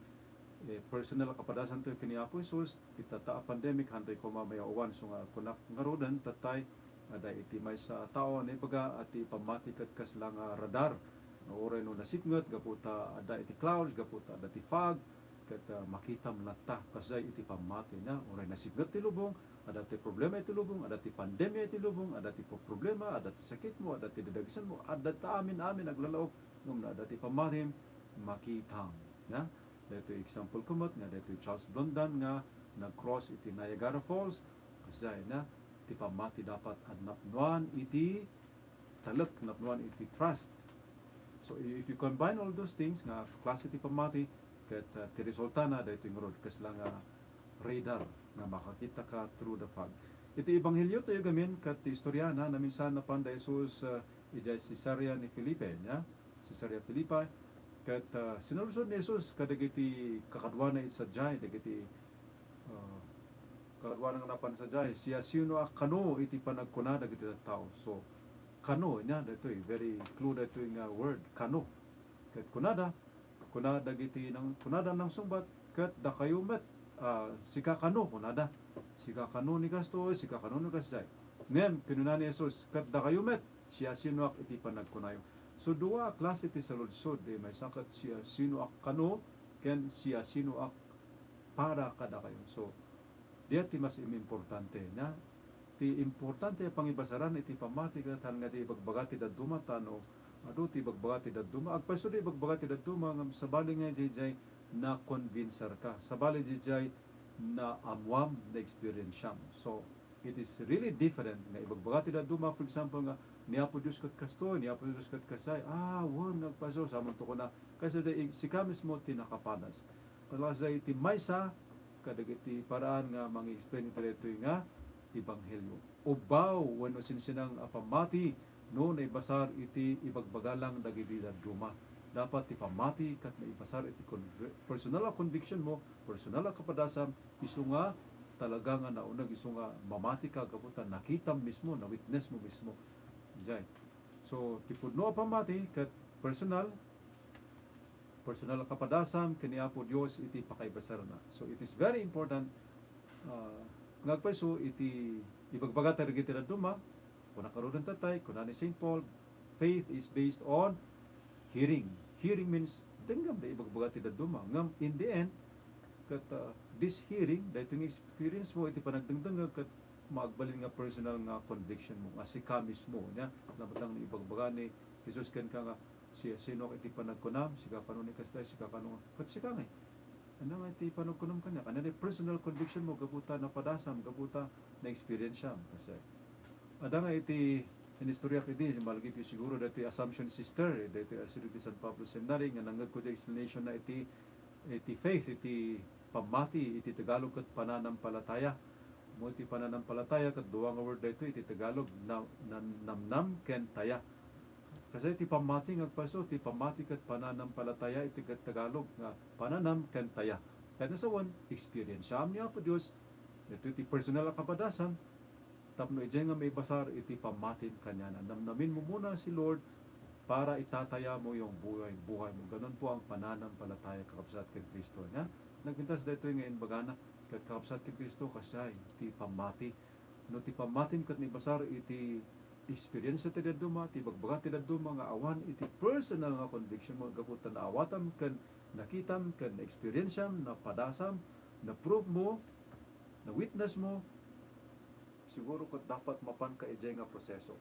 eh, personal a kapadasan tayo ken ni Apo Jesus, ita ta a pandemic, hantay koma mayawan. So nga kunak ngaruden, tatay, adda iti maysa a tao a naibaga a ti pammati ket kasla nga radar. Nga uray no nasipnget gapu ta adda iti clouds, gapu ta adda ti fog, ket, ah, makitam latta. Kasdiay iti pammati, na uray nasipnget ti lubong, adda ti problema iti lubong, adda ti pandemia iti lubong, adda ti po-, problema, adda ti sakitmo, adda ti dadagisanmo, adda ta amin-amin aglalaok, ngem no adda ti pammatim, makitam. Na? Daytoy example ko met nga daytoy Charles Blondin nga nag-cross iti Niagara Falls. Kasdiay na, ti pammati dapat a napnuan iti talek, napnuan iti trust. So, if you combine all those things nga klase ti pammati, ket, uh, ti resultana daytoy ngarud, kasla nga radar nga makakita ka through the fog. Iti ebanghelio tayo gamin, ket ti istoriana, naminsan napan da Jesus, uh, idiay Cesarea ni Felipe, nia? Cesarea Philippi, ket, uh, sinaludsod ni Jesus kadagiti kakaduana iti sadiay, dagiti, uh, kakaduana nga napan sadiay, siasinoak kano iti panagkuna dagiti tattao. So, kano, nia, daytoy, very clue daytoy nga word, kano. Ket kunada, kuna dagiti nang-, kunada nangsungbat, ket dakayo met, ah, sika kano, kunada. Sika kano ni kastoy, sika kano ni kasdiay. Ngem, kinuna ni Jesus, ket dakayo met, siasinoak iti panagkunayo. So, dua a klase ti saludsod, di maysa ket siasinoak kano, ken siasinoak para kadakayo. So, dia ti mas im-, importante, na? Ti importante a pangibasaran iti pammati ket haan nga di ibagbaga ti dadduma, ta no adu ti ibagbaga ti dadduma, agpayso di ibagbaga ti dadduma, ngem sabali nga diay na-convincer ka, sabali diay na amuam, na-experienceam. So, it is really different nga ibagbaga ti dadduma, for example, nga ni Apo Dios ket kastoy, ni Apo Dios ket kasay, ah, wen, nga agpayso, samonto kuna, kaysa di, sika mismo ti nakapadas. Kasla iti maysa kadagiti paraan nga mangi-explain iti daytoy nga ebanghelio. Ubbaw wenno sinsinang a pammati no naibasar iti ibagbaga lang dagiti dadduma. Dapat ti pammati ket naibasar iti conv-, personal a conviction mo, personal a kapadasam, isu nga talaga nga nauneg, isu nga mamati ka gapu ta nakitam mismo, na-witness mo mismo. Diay. So, ti pudno a pammati ket personal, personal a kapadasam ken ni Apo Dios iti pakaibasarna. So, it is very important, ah, nga agpayso iti ibagbaga ta dagiti dadduma, kuna karuden tatay, kuna ni Saint Paul, faith is based on hearing. Hearing means, denggem da ibagbaga ti dadduma. Ngem, in the end, ket, ah, this hearing, daytoy nga experience mo iti panagdengdengngeg, ket maagbalin nga personal nga conviction mo, nga sika mismo, nia, labat lang no ibagbaga ni Jesus kenka nga, "Siasinoak iti panagkunam, sika kano ni kasdiay, sika kano, ket sika ngay? Ania nga iti panagkunam kaniak?" Ania ti personal conviction mo, gapu ta napadasam, gapu ta na-experienceam, kasdiay. Adda nga iti inistoriak idi, malagipyo siguro, daytoy Assumption Sister, daytoy asideg ti San Pablo Seminary, nga nangngegko ti explanation na iti, iti faith, iti pammati, iti Tagalog ket pananampalataya. Mo iti pananampalataya ket dua nga word daytoy iti Tagalog, na-, na-, namnam ken taya. Kasla iti pammati nga agpayso, ti pammati ket pananampalataya iti ket Tagalog nga pananam ken taya. Ket nasawen, experienceam ni Apo Dios, iti, iti personal a kapadasam, tapno idiay nga maibasar iti pammatim kaniana. Namnamin mo muna si Lord para itataya mo yung buhay, buhay mo. Ganun po ang pananampalataya, kakabsat ken Kristo. Nia? Nagpintas daytoy nga imbagana, ket kakabsat ken Kristo, kasdiay ti pammati. No ti pammatim ket naibasar iti experience ti dadduma, ti ibagbaga ti dadduma nga awan iti personal nga conviction mo, gapu ta naawatam ken nakitam ken na-experienceam, napadasam, na-prove mo, na-witness mo, siguro ket dapat mapanka idiay nga proseso.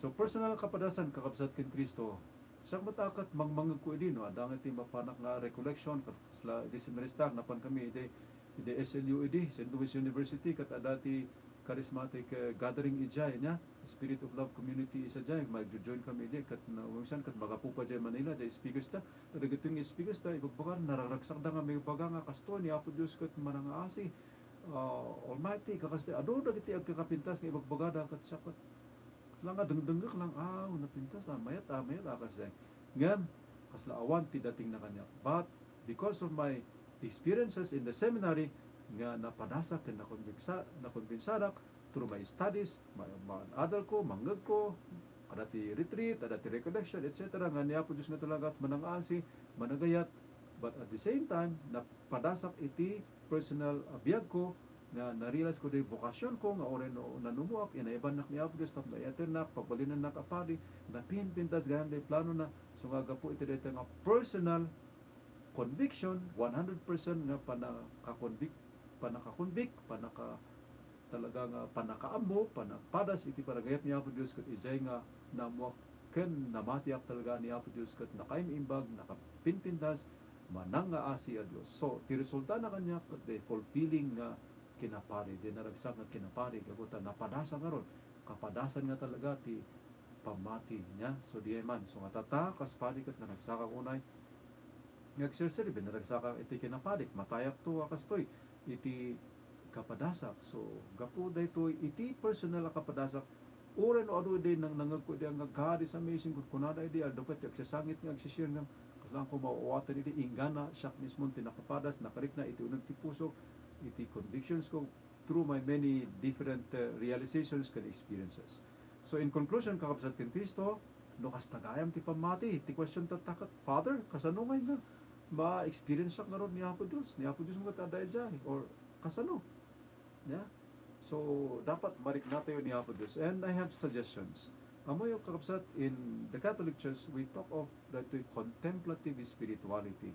So, personal a kapadasan, kakabsat ken Cristo. Siak met a ket mangmangngegko idi, no, adda nga ti mapanak nga recollection, ket kasla idi seminarista, napan kami idi, idi S L U idi, Saint Louis University, ket adda ti charismatic, eh, gathering idiay, nia, Spirit of Love Community sadiay, magjo-join kami idi, ket na, minsan ket magapu pay idiay Manila, idiay speakers ta. Dagiti nga speakers ta, ibagbaga, nararagsakda nga maibaga nga kastoy ni Apo Dios ket manangaasi. Ah, Almighty, kakasta, adu dagiti agkakapintas nga ibagbagada ket siak ket lang nga dengdengngek lang, aw, napintas, ah, mayat, ah, mayat, ah, kasi. Ngem, kasla awan ti dating na kaniak. But because of my experiences in the seminary, nga napadasak ken nakonbinsa-, nakonbinsarak through my studies, ma-, ma-, adal ko, mangngeg ko, adda ti retreat, adda ti recollection, et cetera, nga ni Apo Dios nga talaga manangaasi, managayat, but at the same time, napadasak iti personal a biag ko, nga na-realize ko di vocation ko, nga uray no nanumuak, inaibannak ni Apo Dios tapno iyatennak, pagbalinennak a padi, napinpintas gayam di plano na. So nga gapu iti dayta nga personal conviction, one hundred percent nga panakakonvict, panakakonvict, panaka-, talaga nga panakaammo, panakapadas iti panagayat ni Apo Dios, ket idiay nga naammoak ken namatiak talaga ni Apo Dios, ket nakaim-imbag, nakapinpintas, manangaasi a Dios. So, ti resulta na kaniak, ket the fulfilling nga kinapari, di naragsak nga kinapari, gapu ta napadasan ngarud, kapadasan nga talaga ti pammati niya. So, diay man. So, nga tata, kas padi ket nanagsakak unay, nga agserserbi, nanagsakak iti kinapadik, matayakto a kastoy, iti kapadasak. So, gapu daytoy, iti personal a kapadasak, uray no adu idi nang nangngegko idi nga, "God is amazing," kunkunada idi, aldaw pay ti agsasangit nga agsishare nga, kasla ko mauawatan idi, inggana, siak mismo ti nakapadas, nakarikna iti uneg ti puso, iti convictions ko, through my many different, uh, realizations ken experiences. So, in conclusion, kakabsat ken Cristo, no kasta gayam ti pammati, ti question tatta ket, "Father, kasano ngay nga ma-experience-ak ngarud ni Apo Dios? Ni Apo Dios met adda idiay?" Or kasano? Yeah? So, dapat mariknatayo ni Apo Dios. And I have suggestions. Ammoyo, kakabsat, in the Catholic Church, we talk of daytoy contemplative spirituality.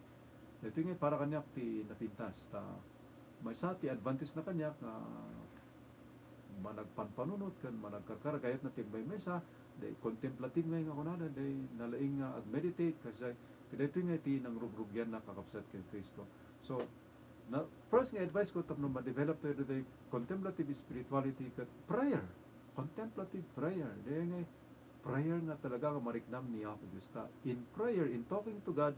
Daytoy nga para kaniak ti napintas. Ta, maysa ti advantage na kaniak nga managpanpanunot ken managkarkaragayat na ti maymaysa, di contemplative ngay nga kunada, di nalaing nga ag-meditate, kasi daytoy nga iti nangrugrugian na, kakabsat, ken Cristo. So, na, first nga advice ko tapno ma-develop tayo daytoy contemplative spirituality ket prayer. Contemplative prayer. Di nga prayer nga talaga nga mariknam ni Apo Dios. Ta in prayer, in talking to God,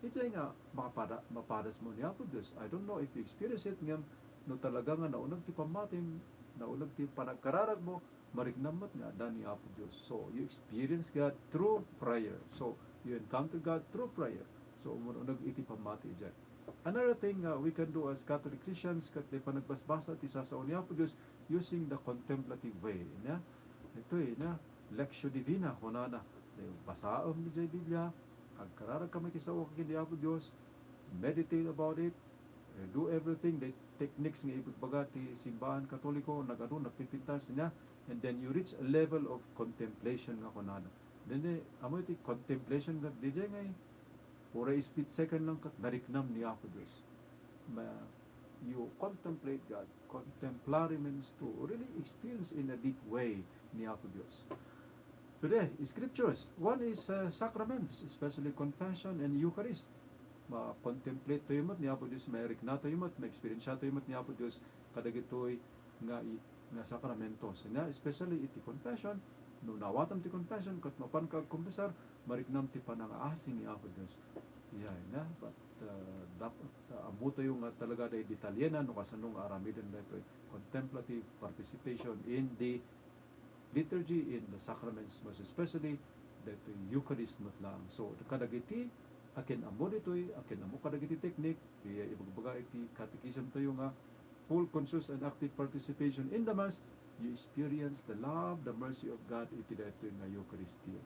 idiay nga makapada-, mapadasmo ni Apo Dios. I don't know if you experience it, ngem no talaga nga nauneg ti pammatim, nauneg ti panagkararagmo, mariknam met nga adda ni Apo Dios. So, you experience God through prayer. So, you encounter God through prayer. So, umun-uneg iti pammati idiay. Another thing, uh, we can do as Catholic Christians, ket di panagbasbasa ti sasao ni Apo Dios using the contemplative way, nia? Daytoy, nia? Lectio Divina, kunana. Di basaem idiay Biblia, agkararagka makisaoka ken ni Apo Dios, meditate about it, eh, do everything, the techniques nga ibagbaga ti simbahan Katoliko, nagadu, napipintas, nia? And then you reach a level of contemplation nga kunana. Then, eh, ammoyo ti contemplation nga, diay ngay, uray split second lang ket nariknam ni Apo Dios. Ma-, you contemplate God, contemplare means to really experience in a deep way ni Apo Dios. Today, scriptures. One is, uh, sacraments, especially confession and Eucharist. Ma-contemplate tayo met ni Apo Dios, mairikna tayo met, ma-experience tayo met ni Apo Dios kadagitoy nga i-, nga sakramentos. Nga especially iti confession, no naawatam ti confession, ket mapan ka agkompesar, mariknam ti panangaasi ni Apo Dios. Yay, na? But, uh, dapat, uh, ammo tayo nga talaga day detalyena no kasano nga aramiden daytoy contemplative participation in the liturgy, in the sacraments, most especially daytoy Eucharist met lang. So, kadagiti akin-ammo ditoy, akin-ammo kadagiti teknik, di ibagbaga iti catechism tayo nga full, conscious, and active participation in the Mass, you experience the love, the mercy of God iti daytoy nga Eucharistia.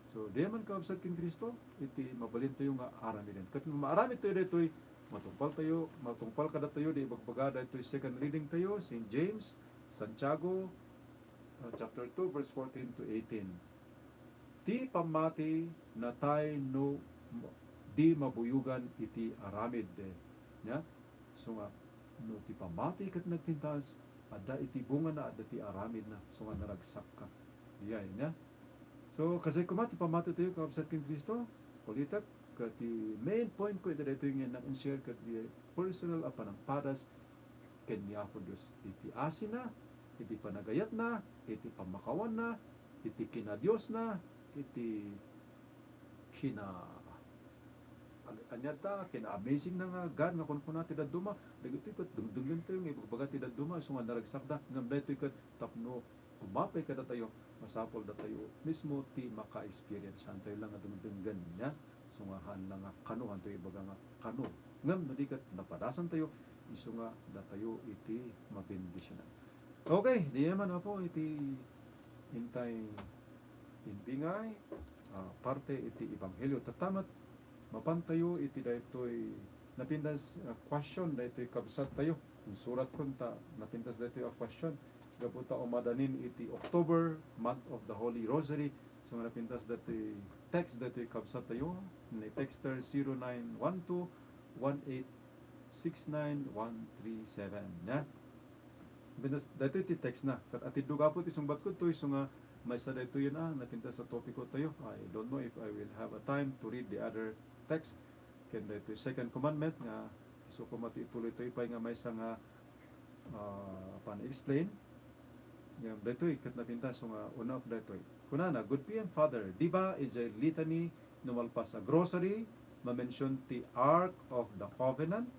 So, diay man, kakabsat ken Cristo, iti mabalin tayo nga aramiden. Ket no maaramid tayo daytoy, matungpal tayo, matungpal kadatayo, di ibagbaga daytoy second reading tayo, Saint James, Santiago, uh, chapter two, verse fourteen to eighteen. Ti pammati natay no m-, di mabuyogan iti aramid. Nia? So nga, no ti pammati ket nagpintas, adda iti bungana, adda ti aramidna. So nga, naragsakka. Diay, nia? So, kasay koma ti pamati tayo, kabsat ken Cristo, ulitek, ket ti main point ko iti daytoy nga nag-share ket di personal a panangpadas ken ni Apo Dios. Iti asina, iti panagayatna, iti pammakawanna, iti kinadiosna, iti kina-, ag-, ania ta, kina-amazing na nga God nga kunkuna ti dadduma. Dagitoy ket dengdenggen tayo nga ibagbaga ti dadduma, isu nga naragsakda, ngem daytoy ket tapno umapay kadatayo, masapul datayo mismo ti maka-experience. Haantayo la nga dengdenggen, nia? Isu nga haan la nga kano, haantayo ibaga nga kano. Ngem no di ket napadasantayo, isu nga datayo iti mabendisionan. Okay, diay man, Apo, iti intay imbingay, ah, parte iti ebanghelio. Tatta met, mapantayo iti daytoy napintas, ah, question daytoy kabsattayo. Insuratkon ta napintas daytoy a question. Gapu ta umadanin iti October, month of the Holy Rosary. So, nga napintas daytoy text daytoy kabsattayo, ni texter zero nine one two one eight six nine one three seven, ya. Napintas daytoy ti text na. Ket atiddog Apo ti sungbatko ditoy, isu nga maysa daytoy a napintas a topiko tayo. I don't know if I will have a time to read the other text. Ken daytoy second commandment nga isu koma ti ituloy tayo pay nga maysa nga, ah, pan-explain. Ngem daytoy ket napintas, isu nga unaak daytoy. Kunana, "Good P M, Father, di ba idiay litany no malpas a grocery, mamension ti Ark of the Covenant?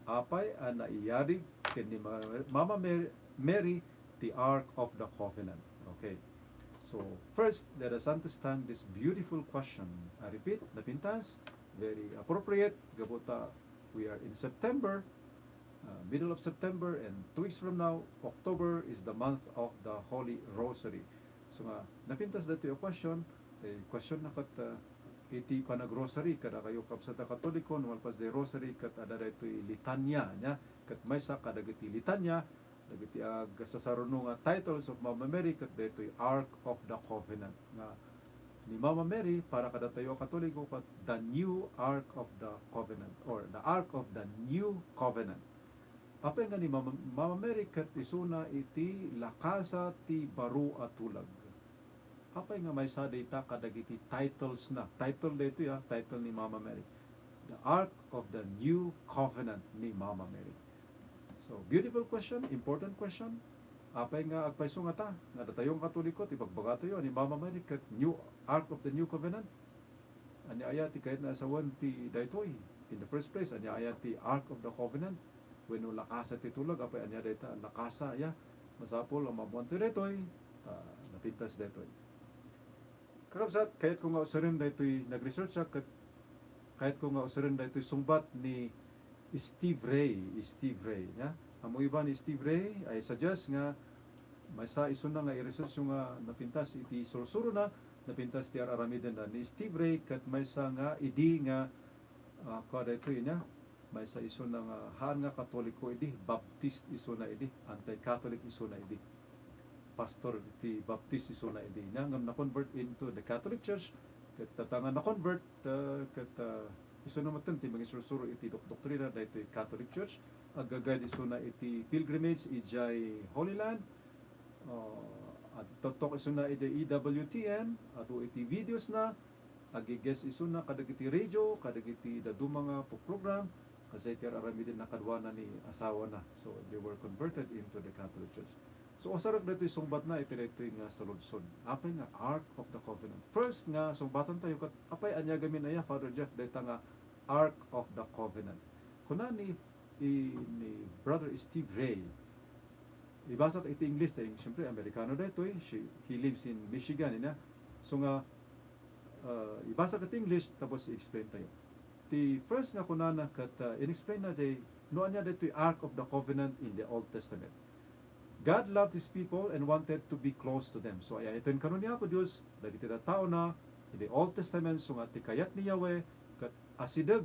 Apay a naiyarig ken ni Ma-, Mama Mar-, Mary ti Ark of the Covenant?" Okay. So, first, let us understand this beautiful question. I repeat, napintas, very appropriate, gapu ta we are in September, uh, middle of September, and two weeks from now, October is the month of the Holy Rosary. So nga, napintas daytoy a question, eh, question na ket, uh, iti panagrosary, kadakayo kabsat a Katoliko, no malpas diay rosary, ket adda daytoy litania, nia? Ket maysa kadagiti litania, dagiti agsasaruno nga titles of Mama Mary, ket daytoy Ark of the Covenant, nga ni Mama Mary, para kadatayo a Katoliko, ket the new Ark of the Covenant, or the Ark of the New Covenant. Apay nga ni Mama, Mama Mary ket isuna iti lakasa ti baro a tulag? Apay nga maysa dayta kadagiti titles na? Title daytoy, ah, title ni Mama Mary. The Ark of the New Covenant ni Mama Mary. So, beautiful question, important question. Apay nga agpayso ngata, nga datayo nga Katoliko, ti bagbagatayo, ni Mama Mary ket New Ark of the New Covenant? Ania aya ti kayatna a sawen ti daytoy? In the first place, ania aya ti Ark of the Covenant? Wenno lakasa ti tulag, apay ania dayta lakasa, ya? Masapul a maammoantayo daytoy, ta napintas daytoy. Kakabsat, kayatko nga usaren daytoy, nag-research ak, ket kayatko nga usaren daytoy sungbat ni Steve Ray, Steve Ray, ya. Ammo iba ni Steve Ray, I suggest nga maysa isuna nga i-research nga napintas iti sursurona, napintas ti ar-aramidenna. Ni Steve Ray ket maysa nga idi nga, ah, kua daytoy, nia, maysa isuna nga haan nga Katoliko idi, Baptist isuna idi, anti-Catholic isuna idi. Pastor ti Baptist isuna idi, nia, ngem na-convert into the Catholic Church. Ket dayta nga na-convert, ah, ket, ah, isuna metten ti mangisursuro iti dok-, doktrina daytoy Catholic Church. Agga-guide isuna iti pilgrimage idiay Holy Land. Ah, agtoktok isuna idiay E W T N, adu iti videos na, agi-guest isuna kadagiti radio, kadagiti dadduma nga pu-, program, kasdiay ti ar-aramidenna kaduana ni asawana. So, they were converted into the Catholic Church. So, usarek daytoy sungbatna iti daytoy nga saludsod. Apay nga Ark of the Covenant? First nga sungbatantayo ket, apay ania gamin aya, Father Jeff, dayta nga Ark of the Covenant? Kuna ni, i-, ni Brother Steve Ray, ibasa iti English, ta, siyempre, Amerikano daytoy, she, he lives in Michigan, ina. So nga, ah, ibasa iti English, tapos i-explain tayo. Ti first nga kunana ket, ah, in-explain na diay no ania daytoy Ark of the Covenant in the Old Testament. God loved His people and wanted to be close to them. So, ay-ayaten kano ni Apo Dios dagiti tattaona in the Old Testament, so nga ti kayat ni Yahweh ket asideg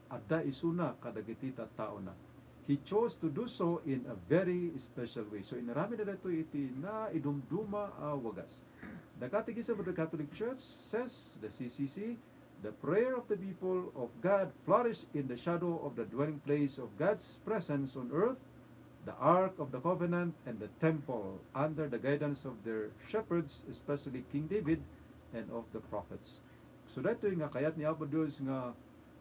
adda isuna kadagiti tattaona. He chose to do so in a very special way. So, inaramidna daytoy iti naidumduma a wagas. The Catechism of the Catholic Church says, the C C C, "The prayer of the people of God flourished in the shadow of the dwelling place of God's presence on earth, the Ark of the Covenant, and the temple, under the guidance of their shepherds, especially King David, and of the prophets. So daytoy nga kayat ni Apo Dios nga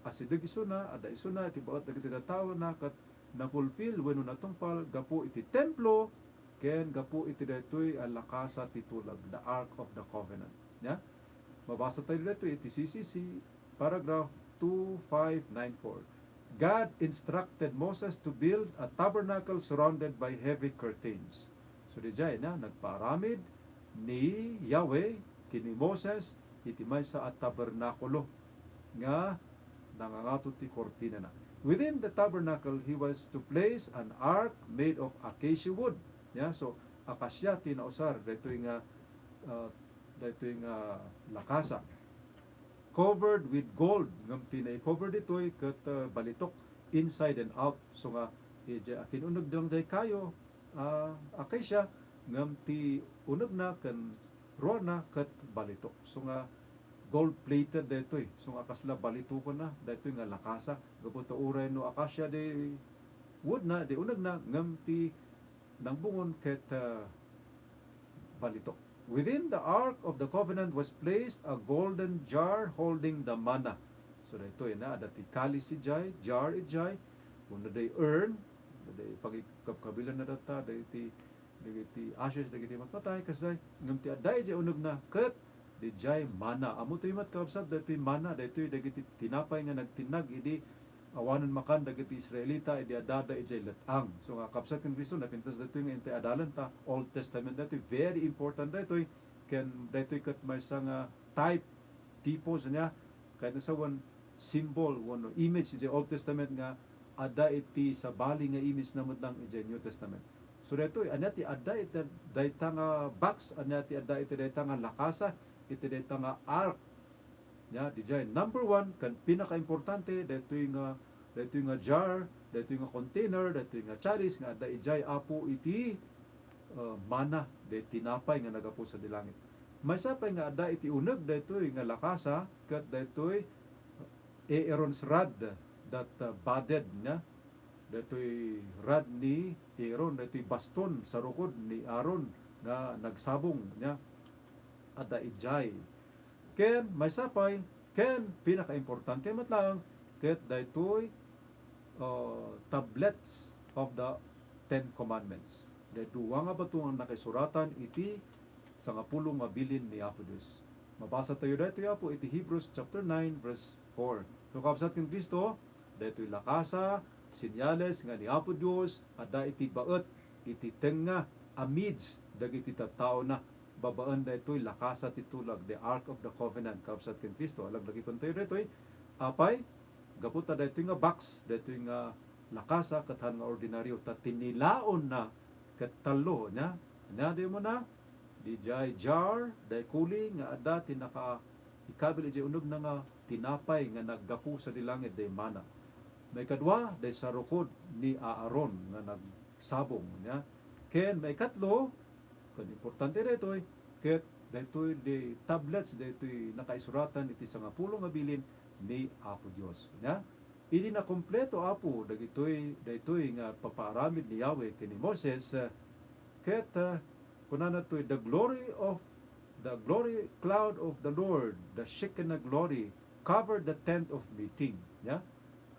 asideg isuna, adda isuna iti baet dagiti tattaona, ket na-fulfill wenno natungpal gapu iti templo ken gapu iti daytoy a lakasa ti tulag, the Ark of the Covenant. Ya? Mabasa tayo daytoy iti C C C, paragraph two five nine four. God instructed Moses to build a tabernacle surrounded by heavy curtains. So, didiay na, nagpaaramid ni Yahweh ken ni Moses iti maysa a tabernakulo nga nangangato ti kurtinana. Within the tabernacle, he was to place an ark made of acacia wood. Ya, so, akasia ti nausar daytoy nga, ah, daytoy nga lakasa. Covered with gold, ngem ti nai-cover ditoy ket, ah, balitok, inside and out. So nga, eh, di-, akin-uneg lang diay kayo, ah, acacia, ngem ti unegna ken ruarna ket balitok. So nga, gold-plated daytoy. So nga, kasla balitokenna daytoy nga lakasa. Gapu ta uray no acacia di woodna, di unegna, ngem ti nangbungon ket, ah, balitok. Within the Ark of the Covenant was placed a golden jar holding the manna. So, daytoy na, adda ti kalis idiay, jar idiay, wenno diay urn, diay pagikabkabilanna dayta, dagiti, dagiti ashes, dagiti matmatay, kasdiay, ngem ti adda idiay unegna, ket didiay manna. Ammotayo met, kakabsat, daytoy manna, daytoy dagiti tinapay nga nagtinnag idi awanen makan dagiti Israelita idi addada idiay let-ang. So nga, kabsat ken Cristo, napintas daytoy nga intay adalan ta Old Testament daytoy, very important daytoy, ken daytoy ket maysa nga type, tipos niya, kayatna sawen, symbol wenno image idiay Old Testament nga adda iti sabali nga image na met lang idiay New Testament. So daytoy, ania ti adda iti dayta nga box, ania ti adda iti dayta nga lakasa, iti dayta nga ark. Ya, didiay number one, ken pinakaimportante, daytoy nga, daytoy nga jar, daytoy nga container, daytoy nga chalice nga adda idiay Apo iti, uh, manna, diay tinapay nga naggapu sadi langit. Maysa pay nga adda iti uneg daytoy nga lakasa, ket daytoy, eh, Aaron's rod that, uh, budded, ya. Daytoy rod ni Aaron, daytoy baston, sarukod ni Aaron nga nagsabong, ya. Adda idiay. Ken maysa pay, ken pinakaimportante met laeng, ket daytoy, uh, tablets of the Ten Commandments. Diay dua nga bato nga nakaisuratan iti sangapulo nga bilin ni Apo Dios. Mabasa tayo daytoy, Apo, iti Hebrews chapter nine, verse four. No kabsat ken Cristo, daytoy lakasa, senyales nga ni Apo Dios adda iti baet, iti tengnga, amidst dagiti tattaona, babaen daytoy lakasa ti tulag, the Ark of the Covenant, kabsat ken Cristo. Alaglagipentayo daytoy. Apay, gapu ta daytoy nga box, daytoy nga lakasa, ket haan nga ordinaryo, ta tinilaonna ket tallo, nia? Ania diay umuna? Diay jar, diay kuli nga adda ti nakaikabil idiay unegna nga tinapay nga naggapu sadi langit, diay manna. Maikadua, diay sarukod ni Aaron nga nagsabong, nia? Ken maikatlo, ken importante daytoy, ket daytoy diay tablets, daytoy nakaisuratan iti sangapulo nga bilin ni Apo Dios, nia? Idi nakompleto, Apo, dagitoy, daytoy nga papaaramid ni Yahweh ken ni Moses, eh, ket, eh, kunana toy, "The glory of, the glory cloud of the Lord, the Shekinah glory, covered the tent of meeting." Ya?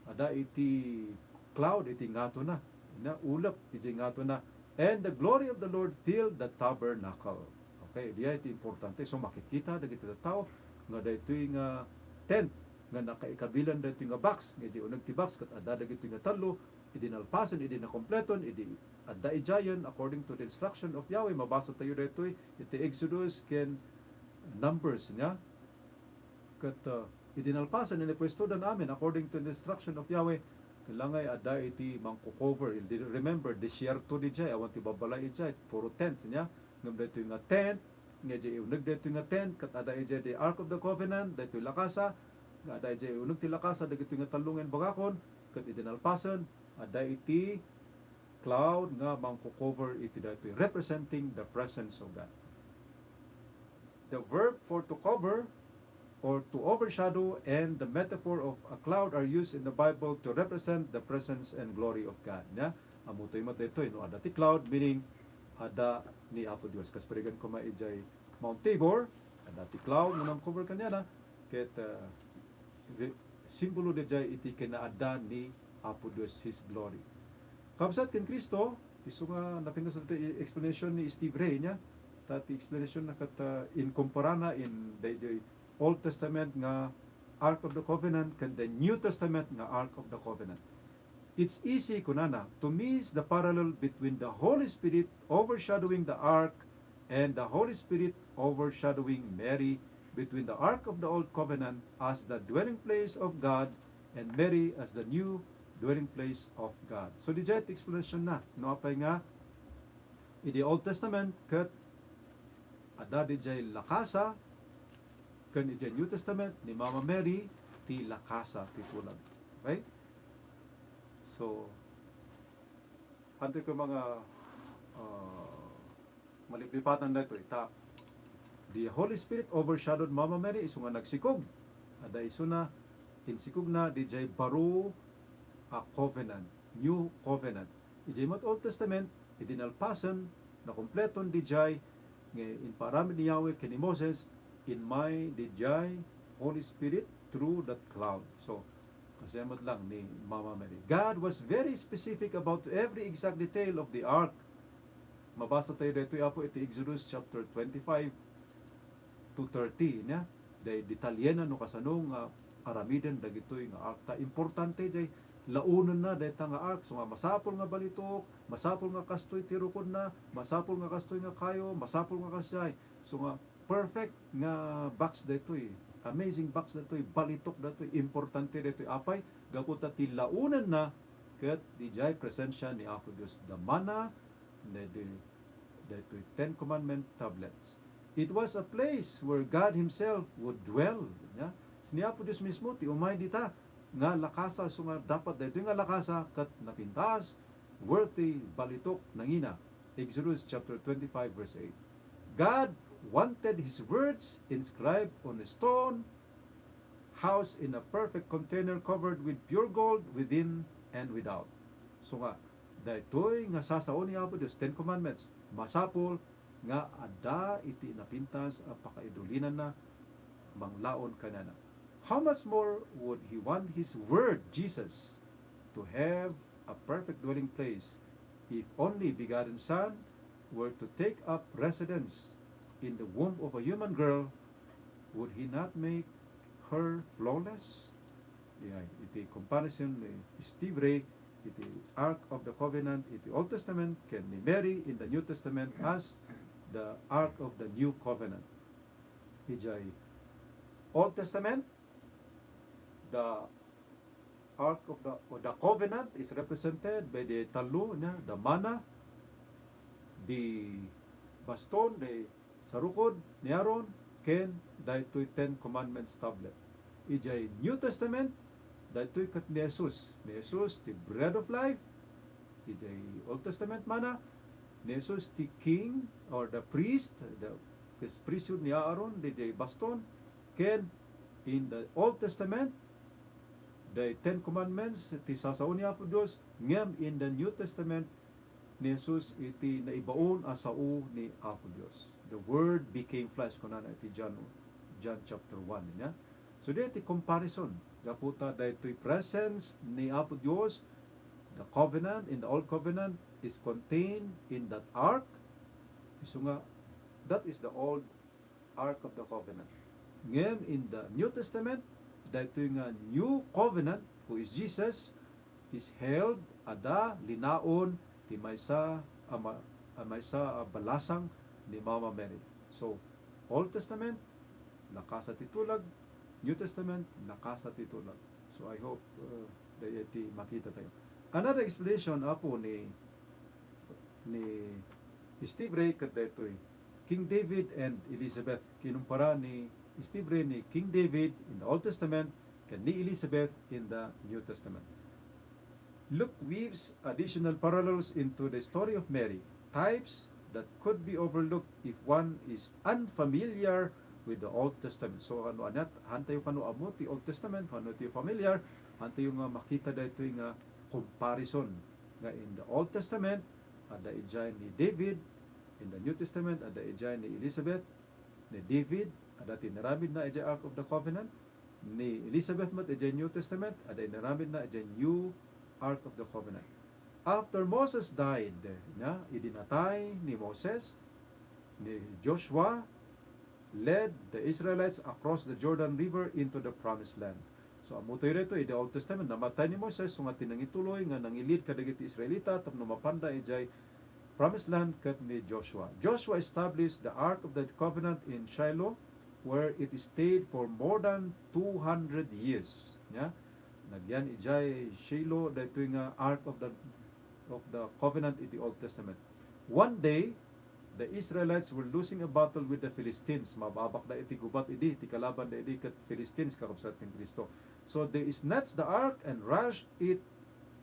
Ada iti cloud iti ngatona. Na ulep iti ngatona. "And the glory of the Lord filled the tabernacle." Okay, diay ti importante. So, makikita dagiti tattao nga daytoy nga tent nga nakaikabilan daytoy nga box, nga idi uneg ti box, ket adda dagitoy nga tallo, idi nalpasen, idi nakompleton, idi adda idiayen, according to the instruction of Yahweh. Mabasa tayo daytoy iti Exodus ken Numbers, nia? Ket, uh, idi nalpasen, inpuestodan amin according to the instruction of Yahweh. Kailangan adda iti mangko-cover. Di-, remember, desierto diay, awan ti babbalay idiay, puro tent, nia? Ngem daytoy nga tent, nga idiay uneg daytoy nga tent, ket adda idiay the Ark of the Covenant, daytoy lakasa, nga adda idiay uneg ti lakasa, dagitoy nga tallo nga imbagakon, ket idi nalpasen, adda iti cloud nga mangko-cover iti daytoy, representing the presence of God. The verb for to cover or to overshadow and the metaphor of a cloud are used in the Bible to represent the presence and glory of God. Nia? Ammotayo met daytoy, no adda ti cloud, meaning adda ni Apo Dios. Kas parigan koma idiay Mount Tabor, Adda ti cloud nga nang-cover kaniana, ket, ah, re-, simbolo daydiay iti kinaadda ni Apo Dios, His glory. Kabsat ken Cristo, isu nga napintas ti explanation ni Steve Ray, nia? Ta ti explanation na ket, ah, inkumparana in the, the Old Testament nga Ark of the Covenant ken the New Testament nga Ark of the Covenant. It's easy, kunana, to miss the parallel between the Holy Spirit overshadowing the ark and the Holy Spirit overshadowing Mary, between the Ark of the Old Covenant as the dwelling place of God and Mary as the new dwelling place of God. So, didiay ti explanation na, no, apay nga, idi Old Testament, ket adda didiay lakasa, ken idiay New Testament, ni Mama Mary, ti lakasa, ti tulag. Okay? So, hantoy ko mga, ah, maliplipatan daytoy. Ta, the Holy Spirit overshadowed Mama Mary, isu nga nagsikog. Adda isuna, insikogna, didiay baro a covenant, new covenant. Idiay met Old Testament, idi nalpasen, nakumpleton didiay, nga impaaramid ni Yahweh ken ni Moses, inmay didiay Holy Spirit through that cloud. So, kasama lang ni Mama Mary. God was very specific about every exact detail of the ark. Mabasa tayo daytoy, Apo, iti Exodus chapter twenty-five to thirty, nia? Day detalyena no kasano nga aramiden dagitoy nga ark. Ta importante day launenna dayta nga ark. So nga masapul nga balitok, masapul nga kastoy ti rukodna, masapul nga kastoy nga kayo, masapul nga kasjay. So nga perfect nga box daytoy. Amazing box daytoy, balitok daytoy, importante daytoy. Apay, gapu ta ti launenna ket didiay presensia ni Apo Dios. The manna, daytoy, daytoy Ten Commandment tablets. It was a place where God Himself would dwell. Nia? Ni Apo Dios mismo ti umay dita nga lakasa, isu nga dapat daytoy nga lakasa ket napintas, worthy, balitok, nangina. Exodus chapter twenty-five, verse eight. God wanted His words inscribed on a stone, housed in a perfect container covered with pure gold within and without. So nga, daytoy nga sasao ni Apo Dios, Ten Commandments, masapul nga adda iti napintas a pakaidulinanna manglaon kaniana. How much more would He want His Word, Jesus, to have a perfect dwelling place if only begotten Son were to take up residence in the womb of a human girl? Would He not make her flawless? Iyay, iti comparison ni Steve Ray, iti Ark of the Covenant iti Old Testament, ken ni Mary in the New Testament as the Ark of the New Covenant. Idiay Old Testament, the Ark of the, or the Covenant is represented by the tallo, nia, the manna, the baston, the sarukod ni Aaron, ken daytoy Ten Commandments tablet. Idiay New Testament, daytoy ket ni Jesus. Ni Jesus, the bread of life. Idiay Old Testament manna, ni Jesus, the king or the priest, the priesthood ni Aaron, idiay baston. Ken in the Old Testament, the Ten Commandments, ti sasao ni Apo Dios, ngem in the New Testament, ni Jesus iti naibaon a sao ni Apo Dios. The Word became flesh, kunana iti John, John chapter one, nia? So, diay ti comparison. Gapu ta daytoy presence ni Apo Dios, the covenant in the Old Covenant is contained in that ark. Isu nga, that is the old Ark of the Covenant. Ngem in the New Testament, daytoy nga New Covenant, who is Jesus, is held, adda linaon ti maysa a ma-, a maysa a balasang ni Mama Mary. So, Old Testament, lakasa ti tulag, New Testament, lakasa ti tulag. So, I hope, uh, daytoy ti makita tayo. Another explanation, Apo, ni, ni Steve Ray ket daytoy, King David and Elizabeth. Kinumpara ni Steve Ray ni King David in the Old Testament ken ni Elizabeth in the New Testament. Luke weaves additional parallels into the story of Mary, types that could be overlooked if one is unfamiliar with the Old Testament. So, ano, anyat, hantayo kano ammo ti Old Testament, kano ti familiar, hantayo nga makita daytoy nga comparison nga in the Old Testament, adda idiay ni David, in the New Testament, adda idiay ni Elizabeth, ni David, Adda ti inaramidna idiay Ark of the Covenant. Ni Elizabeth met idiay New Testament, adda inaramidna idiay New Ark of the Covenant. After Moses died, nya, idi natay ni Moses, ni Joshua led the Israelites across the Jordan River into the promised land. So, ammotayo daytoy, idi Old Testament, namatay ni Moses, so nga ti nangituloy nga nangilid kadagiti Israelita tapno mapanda idiay promised land ket ni Joshua. Joshua established the Ark of the Covenant in Shiloh, where it stayed for more than two hundred years. Nya, nagyan idiay Shiloh daytoy nga Ark of the, of the Covenant iti Old Testament. One day, the Israelites were losing a battle with the Philistines. Maab-abakda iti gubat idi, ti kalabanda idi ket Philistines, kakabsat ken Cristo. So they snatched the ark and rushed it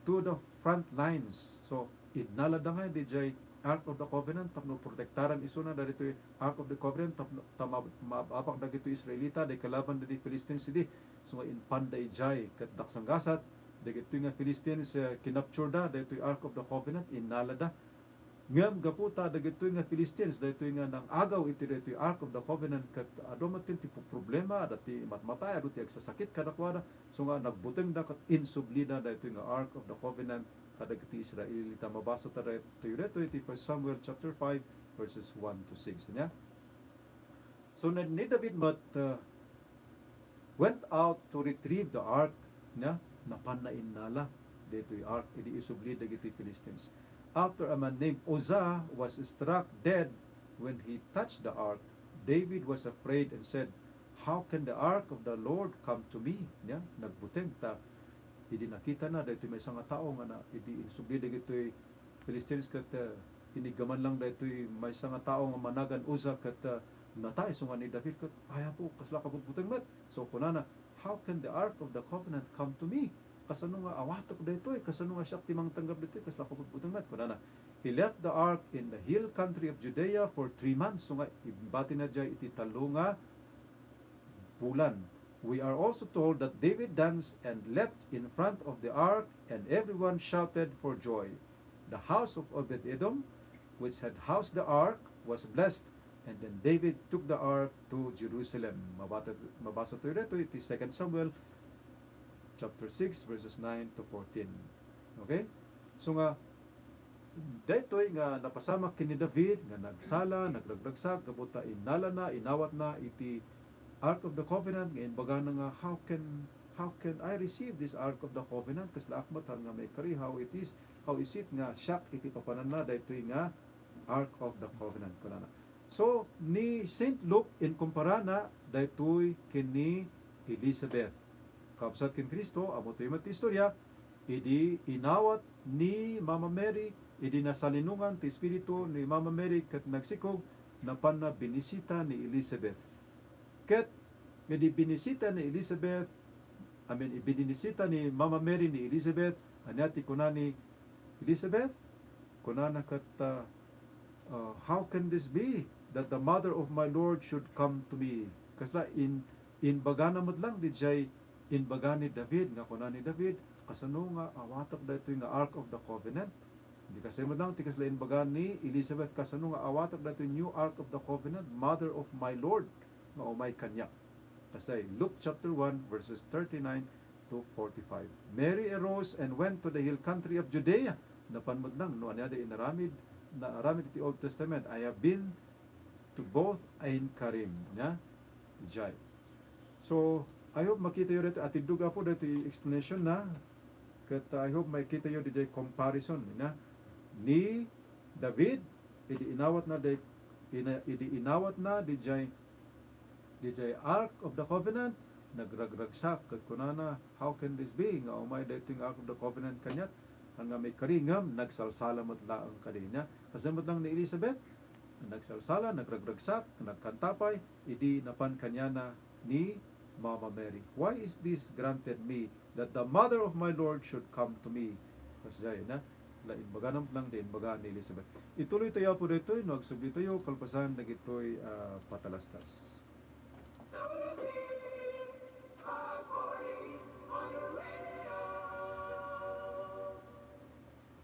to the front lines. So, innalada nga diay Ark of the Covenant tapno protektaran isuna dagitoy Ark of the Covenant tapno ta ma-, maab-abak dagitoy Israelita, diay kalaban dagitoy Philistines idi. So, nga impanda idiay ket daksanggasat, dagitoy nga Philistines, eh, kinaptureda dagitoy Ark of the Covenant, innalada. Ngem gapu ta dagitoy nga Philistines, daytoy nga nang-agaw iti daytoy Ark of the Covenant, ket adu met ti problema, adda ti matmatay, adu ti agsasakit kadakuada, so nga nagbutengda ket insublida daytoy nga Ark of the Covenant kadagiti Israelita. Mabasa ta daytoy, daytoy iti First Samuel chapter five, verses one to six. Nya? So, ni, ni David met, uh, went out to retrieve the ark, nya, napanna innala daytoy ark idi isubli dagiti Philistines. After a man named Uzzah was struck dead when he touched the ark, David was afraid and said, "How can the ark of the Lord come to me?" Nya, nagbuteng ta idi nakitana daytoy maysa nga tao nga na, idi insubli dagitoy Philistines ket, uh, iniggaman lang daytoy maysa nga tao nga managan Uzzah ket, uh, natay. So nga ni David ket, "Ay, Apo, kasla kabutbuteng met." So kunana, "How can the ark of the covenant come to me?" Kasano nga awatek daytoy? Kasano nga siak ti mangtanggap daytoy? Kasla kabutbuteng met, kunana. He left the ark in the hill country of Judea for three months. So nga, ibatina diay iti tallo nga bulan. We are also told that David danced and leapt in front of the ark, and everyone shouted for joy. The house of Obed-Edom, which had housed the ark, was blessed, and then David took the ark to Jerusalem. Mabata-, mabasa tayo dito iti Second Samuel chapter six, verses nine to fourteen. Okay? So nga, daytoy nga napasamak ken ni David nga nagsala, nagragragsak, gapu ta innalana, inawatna iti Ark of the Covenant nga imbagana nga, "How can, how can I receive this Ark of the Covenant? Kasla ak met nga maikari, how it is, how is it nga siak iti papananna daytoy nga Ark of the Covenant?" kunana. So, ni Saint Luke, inkumparana daytoy ken ni Elizabeth. Kabsat ken Cristo, ammotayo met ti istorya, idi inawat ni Mama Mary, idi nasalinungan ti Espiritu ni Mama Mary ket nagsikog, napanna binisita ni Elizabeth. Ket idi binisita ni Elizabeth, I mean, ibinisita ni Mama Mary ni Elizabeth, ania ti kuna ni Elizabeth? Kunana ket, uh, uh, "How can this be, that the mother of my Lord should come to me?" Kasla in, imbagana met lang diay imbaga ni David, nga kuna ni David, "Kasano nga awatek daytoy nga Ark of the Covenant?" Di kasla met lang ti kasla imbaga ni Elizabeth, "Kasano nga awatek daytoy new Ark of the Covenant, mother of my Lord, nga umay kaniak?" Kasla Luke chapter one, verses thirty-nine to forty-five. Mary arose and went to the hill country of Judea. Napan met lang no ania ti inaramid, naaramid iti Old Testament. "I have been to both Ain Karim," nya? Jai. So, I hope makitayo dito, atiddog Apo dito explanation na. Ket, uh, I hope makitayo diay comparison na ni David, idi inawatna diay, ina-, idi inawatna diay, diay Ark of the Covenant, nagragragsak, ket kunana, "How can this be? Nga umay daytoy nga Ark of the Covenant kaniak, nga maikari ngem nagsalsala met laeng kadi." Nya, kasla met lang ni Elizabeth, nagsalsala, nagragragsak, nagkanta pay, idi napan kaniana ni Mama Mary. "Why is this granted me, that the mother of my Lord should come to me?" Kasjay, na, la imbagana met lang diay imbaga ni Elizabeth. Ituloy tayo Apo daytoy, no agsubli tayo, kalpasan dagitoy, ah, patalastas.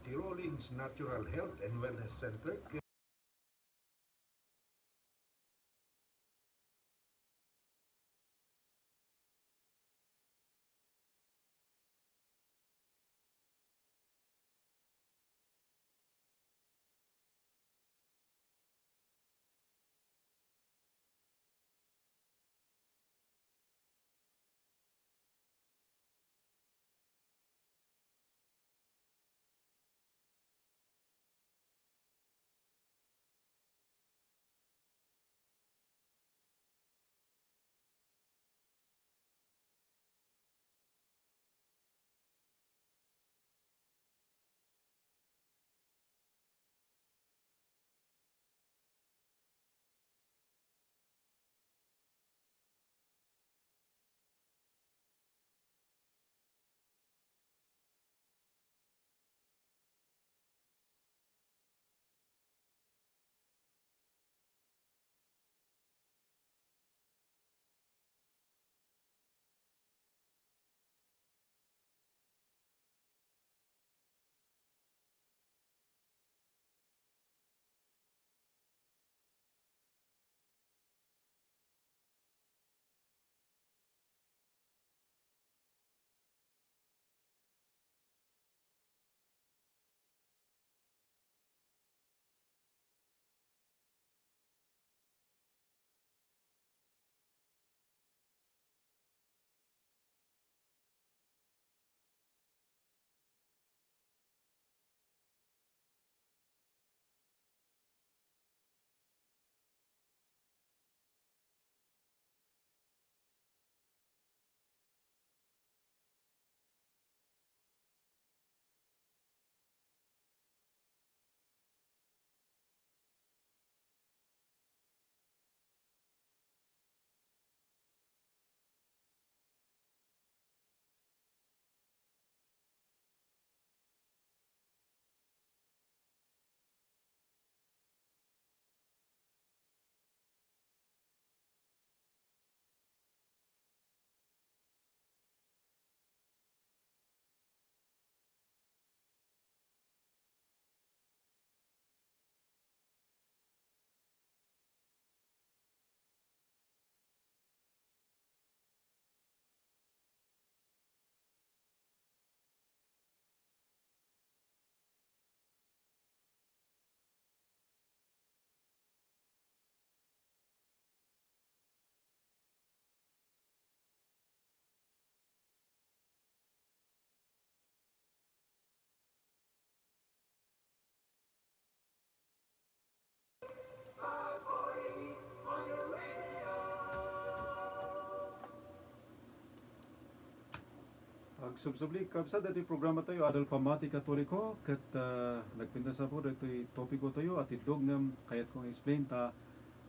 The Rollins Natural Health and Wellness Center. Agsubsubli, kabsat, daytoy programa tayo, Adal Pammati Katoliko, ket, ah, nagpintas a po daytoy topiko tayo, atiddog ngem kayatko nga explain ta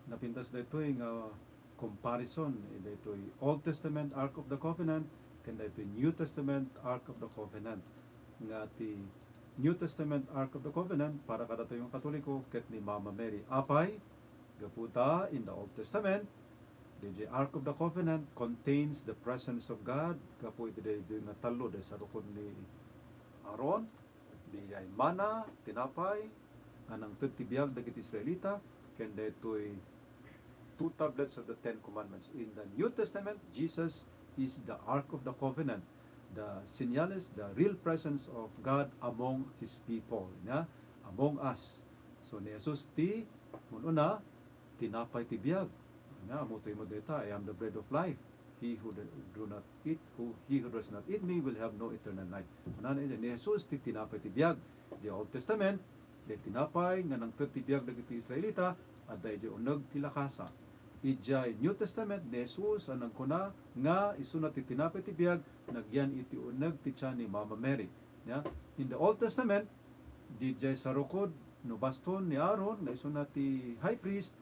napintas daytoy nga comparison, eh, daytoy Old Testament Ark of the Covenant ken daytoy New Testament Ark of the Covenant. Nga ti New Testament Ark of the Covenant para kadatayo nga Katoliko ket ni Mama Mary. Apay, gapu ta in the Old Testament, the Ark of the Covenant contains the presence of God. Gapu iti daytoy nga tallo, daytoy sarukod ni Aaron, diay manna, tinapay, nga nangted ti biag dagiti Israelita, ken daytoy two tablets of the Ten Commandments. In the New Testament, Jesus is the Ark of the Covenant, the señales, the real presence of God among His people, nia, among us. So, ni Jesus ti, mun-una, tinapay ti biag. Nia, ammo tayo mo dayta, "I am the bread of life. He who do not eat, who, he who does not eat me will have no eternal life." Kunana, ni Jesus ti tinapay ti biag. The Old Testament, diay tinapay nga nangted ti biag dagiti Israelita, adda idiay uneg ti lakasa. Idiay New Testament, ni Jesus a nagkuna nga isuna ti tinapay ti biag, nagyan iti uneg ti tian ni Mama Mary. Nia, in the Old Testament, diay sarukod no baston ni Aaron nga isuna ti high priest,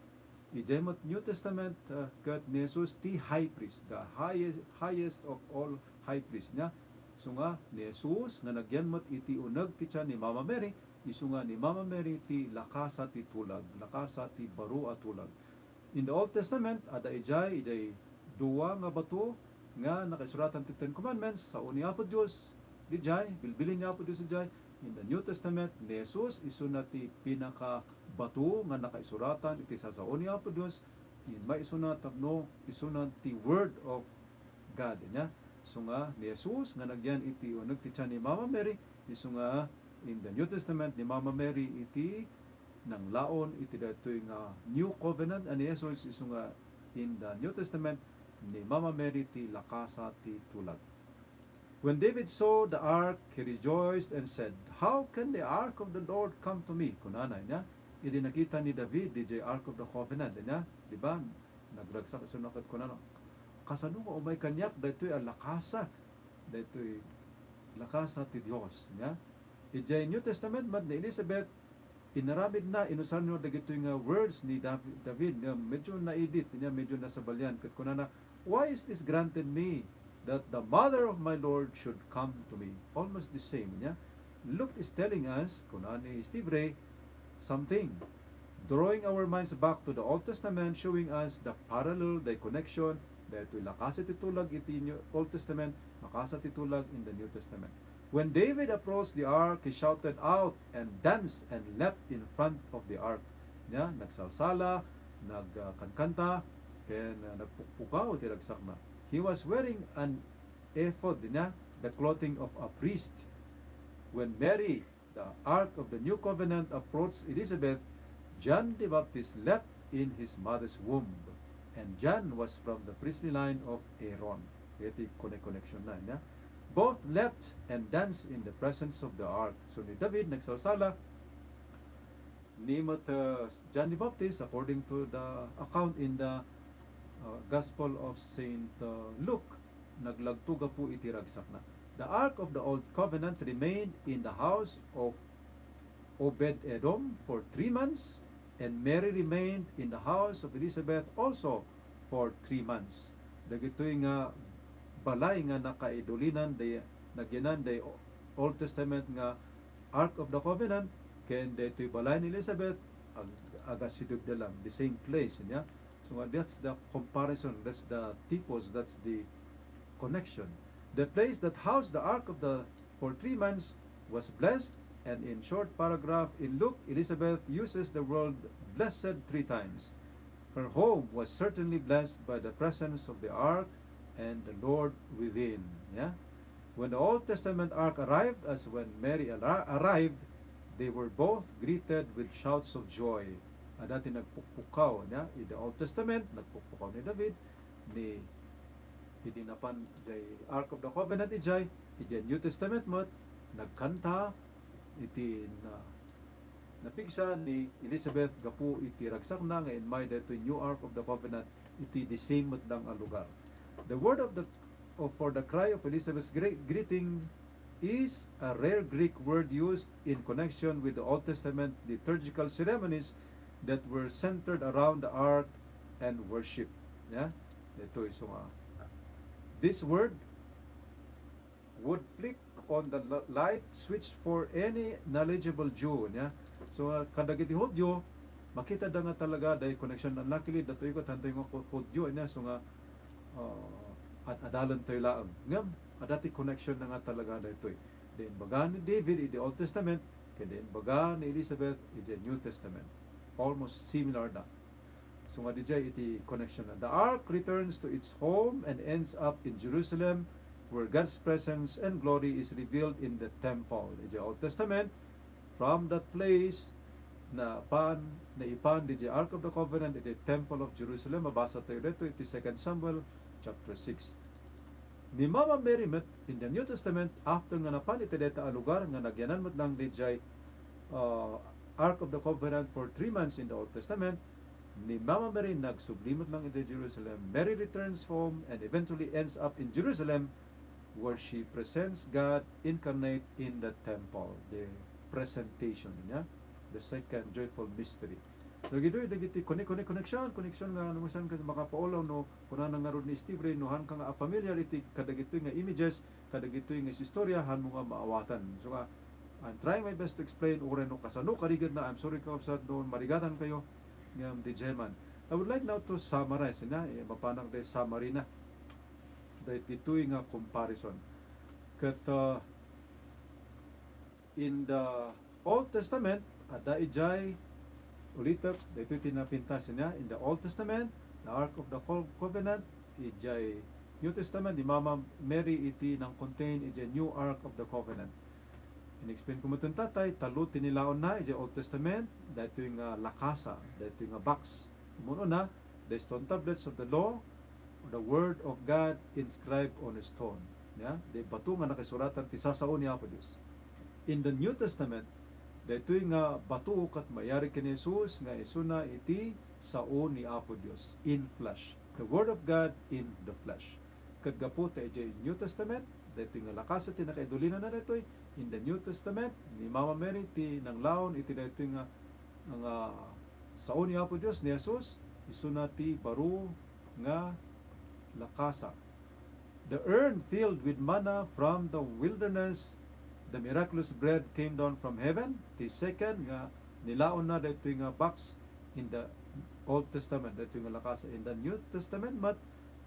idiay met New Testament, ah, ket ni Jesus ti high priest, the highest, highest of all high priest, nia. Isu nga ni Jesus nga nagyan met iti uneg ti tian ni Mama Mary, isu nga ni Mama Mary ti lakasa ti tulag, lakasa ti baro a tulag. In the Old Testament, adda idiay, idiay dua nga bato nga nakaisuratan ti Ten Commandments, sao ni Apo Dios, idiay, bilbilin ni Apo Dios idiay. In the New Testament, ni Jesus, isuna ti pinakabato nga nakaisuratan iti sasao ni Apo Dios, in maisuna tapno isuna ti Word of God, nia. Isu nga ni Jesus nga nagyan iti uneg ti tian ni Mama Mary, isu nga in the New Testament ni Mama Mary iti nanglaon iti daytoy nga New Covenant a ni Jesus, isu nga in the New Testament ni Mama Mary ti lakasa ti tulag. When David saw the ark, he rejoiced and said, "How can the ark of the Lord come to me?" Kunana, nia, idi nakita ni David diay Ark of the Covenant, nia, di ba? Nagragsak isuna ket kunana, "Kasano nga umay kaniak daytoy a lakasa, daytoy lakasa ti Dios?" Nia, idiay New Testament met ni Elizabeth, inaramidna, inusarna dagitoy nga words ni Davi-, David nga medyo na-edit, nia, medyo nasabalian, ket kunana, "Why is this granted me, that the mother of my Lord should come to me?" Almost the same, nia. Luke is telling us, kuna ni Steve Ray, something, drawing our minds back to the Old Testament, showing us the parallel, the connection, daytoy lakasa ti tulag iti New, Old Testament, lakasa ti tulag in the New Testament. When David approached the ark, he shouted out and danced and leapt in front of the ark. Nia, nagsalsala, nagkankanta, ken, ah, nagpukpukaw ti ragsakna. He was wearing an ephod, nia, the clothing of a priest. When Mary, the ark of the new covenant, approached Elizabeth, John the Baptist leapt in his mother's womb, and John was from the priestly line of Aaron. Iti kone-, connection na, nia. Both leapt and danced in the presence of the ark. So ni David nagsalsala, ni met, uh, John the Baptist, according to the account in the, uh, Gospel of Saint, uh, Luke, naglagto gapu iti ragsakna. The ark of the old covenant remained in the house of Obed-Edom for three months, and Mary remained in the house of Elizabeth also for three months. Dagitoy nga balay nga nakaidolinan day, nagyanan day Old Testament nga Ark of the Covenant, ken daytoy balay ni Elizabeth, ag-, agasidegda lang, the same place, nia. So nga, that's the comparison, that's the typos, that's the connection. The place that housed the ark of the, for three months was blessed, and in short paragraph in Luke, Elizabeth uses the word blessed three times. Her home was certainly blessed by the presence of the ark and the Lord within. Yeah? When the Old Testament ark arrived, as when Mary arri-, arrived, they were both greeted with shouts of joy. Adda ti nagpukpukaw, nia? In the Old Testament, nagpukpukaw ni David, ni, idi napan jay Ark of the Covenant idiay, idiay New Testament met, nagkanta iti na, napigsa ni Elizabeth gapu iti ragsakna nga immay daytoy new Ark of the Covenant iti the same met lang a lugar. The word of the or for the cry of Elizabeth's great greeting is a rare Greek word used in connection with the Old Testament liturgical ceremonies that were centered around the ark and worship. Yeah? Ito iso nga. This word would flick on the l-, light switch for any knowledgeable Jew, nia? So, ah, kadagiti Judio, makita da nga talaga day connection. Unluckily, datoy ket, hantoy nga Ju-, Judio, nia? So nga, ah, ad-, adalen tayo laeng. Ngem, adda ti connection na nga talaga daytoy. Day imbaga ni David iti Old Testament, ken day imbaga ni Elizabeth iti New Testament. Almost similar da. So nga, dijay iti connection na. The ark returns to its home and ends up in Jerusalem, where God's presence and glory is revealed in the temple. Iti Old Testament, from that place, napan, naipan dijay Ark of the Covenant iti Temple of Jerusalem. Mabasa tayo dito iti Second Samuel chapter six. Ni Mama Mary met in the New Testament, after nga napan iti dayta a lugar nga nagyanan met lang dijay, uh, Ark of the Covenant for three months in the Old Testament, ni Mama Mary nagsubli met lang iti Jerusalem. Mary returns home and eventually ends up in Jerusalem, where she presents God incarnate in the temple, the presentation, nia? The second joyful mystery. Dagitoy, dagiti kone-, kone-, connection, connection nga no masan ka makapaulaw no kunana ngarud ni Steve Ray, no han ka nga familiar iti kadagitoy nga images, kadagitoy nga istorya, han mo nga maawatan. So nga, I'm trying my best to explain, uray no kasano karigedna, I'm sorry, kakabsat, no marigatan kayo, ngem dijay man. I would like now to summarize, na, eh, mapanak de summary na. Daytoy nga comparison. Ket, uh, in the Old Testament, adda ijay, ulitek, daytoy ti napintas niya. In the Old Testament, the Ark of the Co-, Covenant, ijay New Testament, ni Mama Mary iti nang-contain ijay New Ark of the Covenant. In-explain ko met ken tatay, tallo ti nilaonna ijay Old Testament, daytoy nga lakasa, daytoy nga box. Umuna, the stone tablets of the law, the word of God inscribed on a stone. Ya, di bato nga nakisuratan ti sasao ni Apo Dios. In the New Testament, daytoy nga bato ket maiyari ken ni Jesus nga isuna iti sao ni Apo Dios in flesh. The word of God in the flesh. Ket gapu ta idiay New Testament, daytoy nga lakasa ti nakaidulinanna daytoy. In the New Testament, ni Mama Mary ti nanglaon iti daytoy nga, nga sao ni Apo Dios, ni Jesus, isuna ti baro nga lakasa. The urn filled with manna from the wilderness, the miraculous bread came down from heaven, ti second nga nilaonna daytoy nga box in the Old Testament, daytoy nga lakasa. In the New Testament met,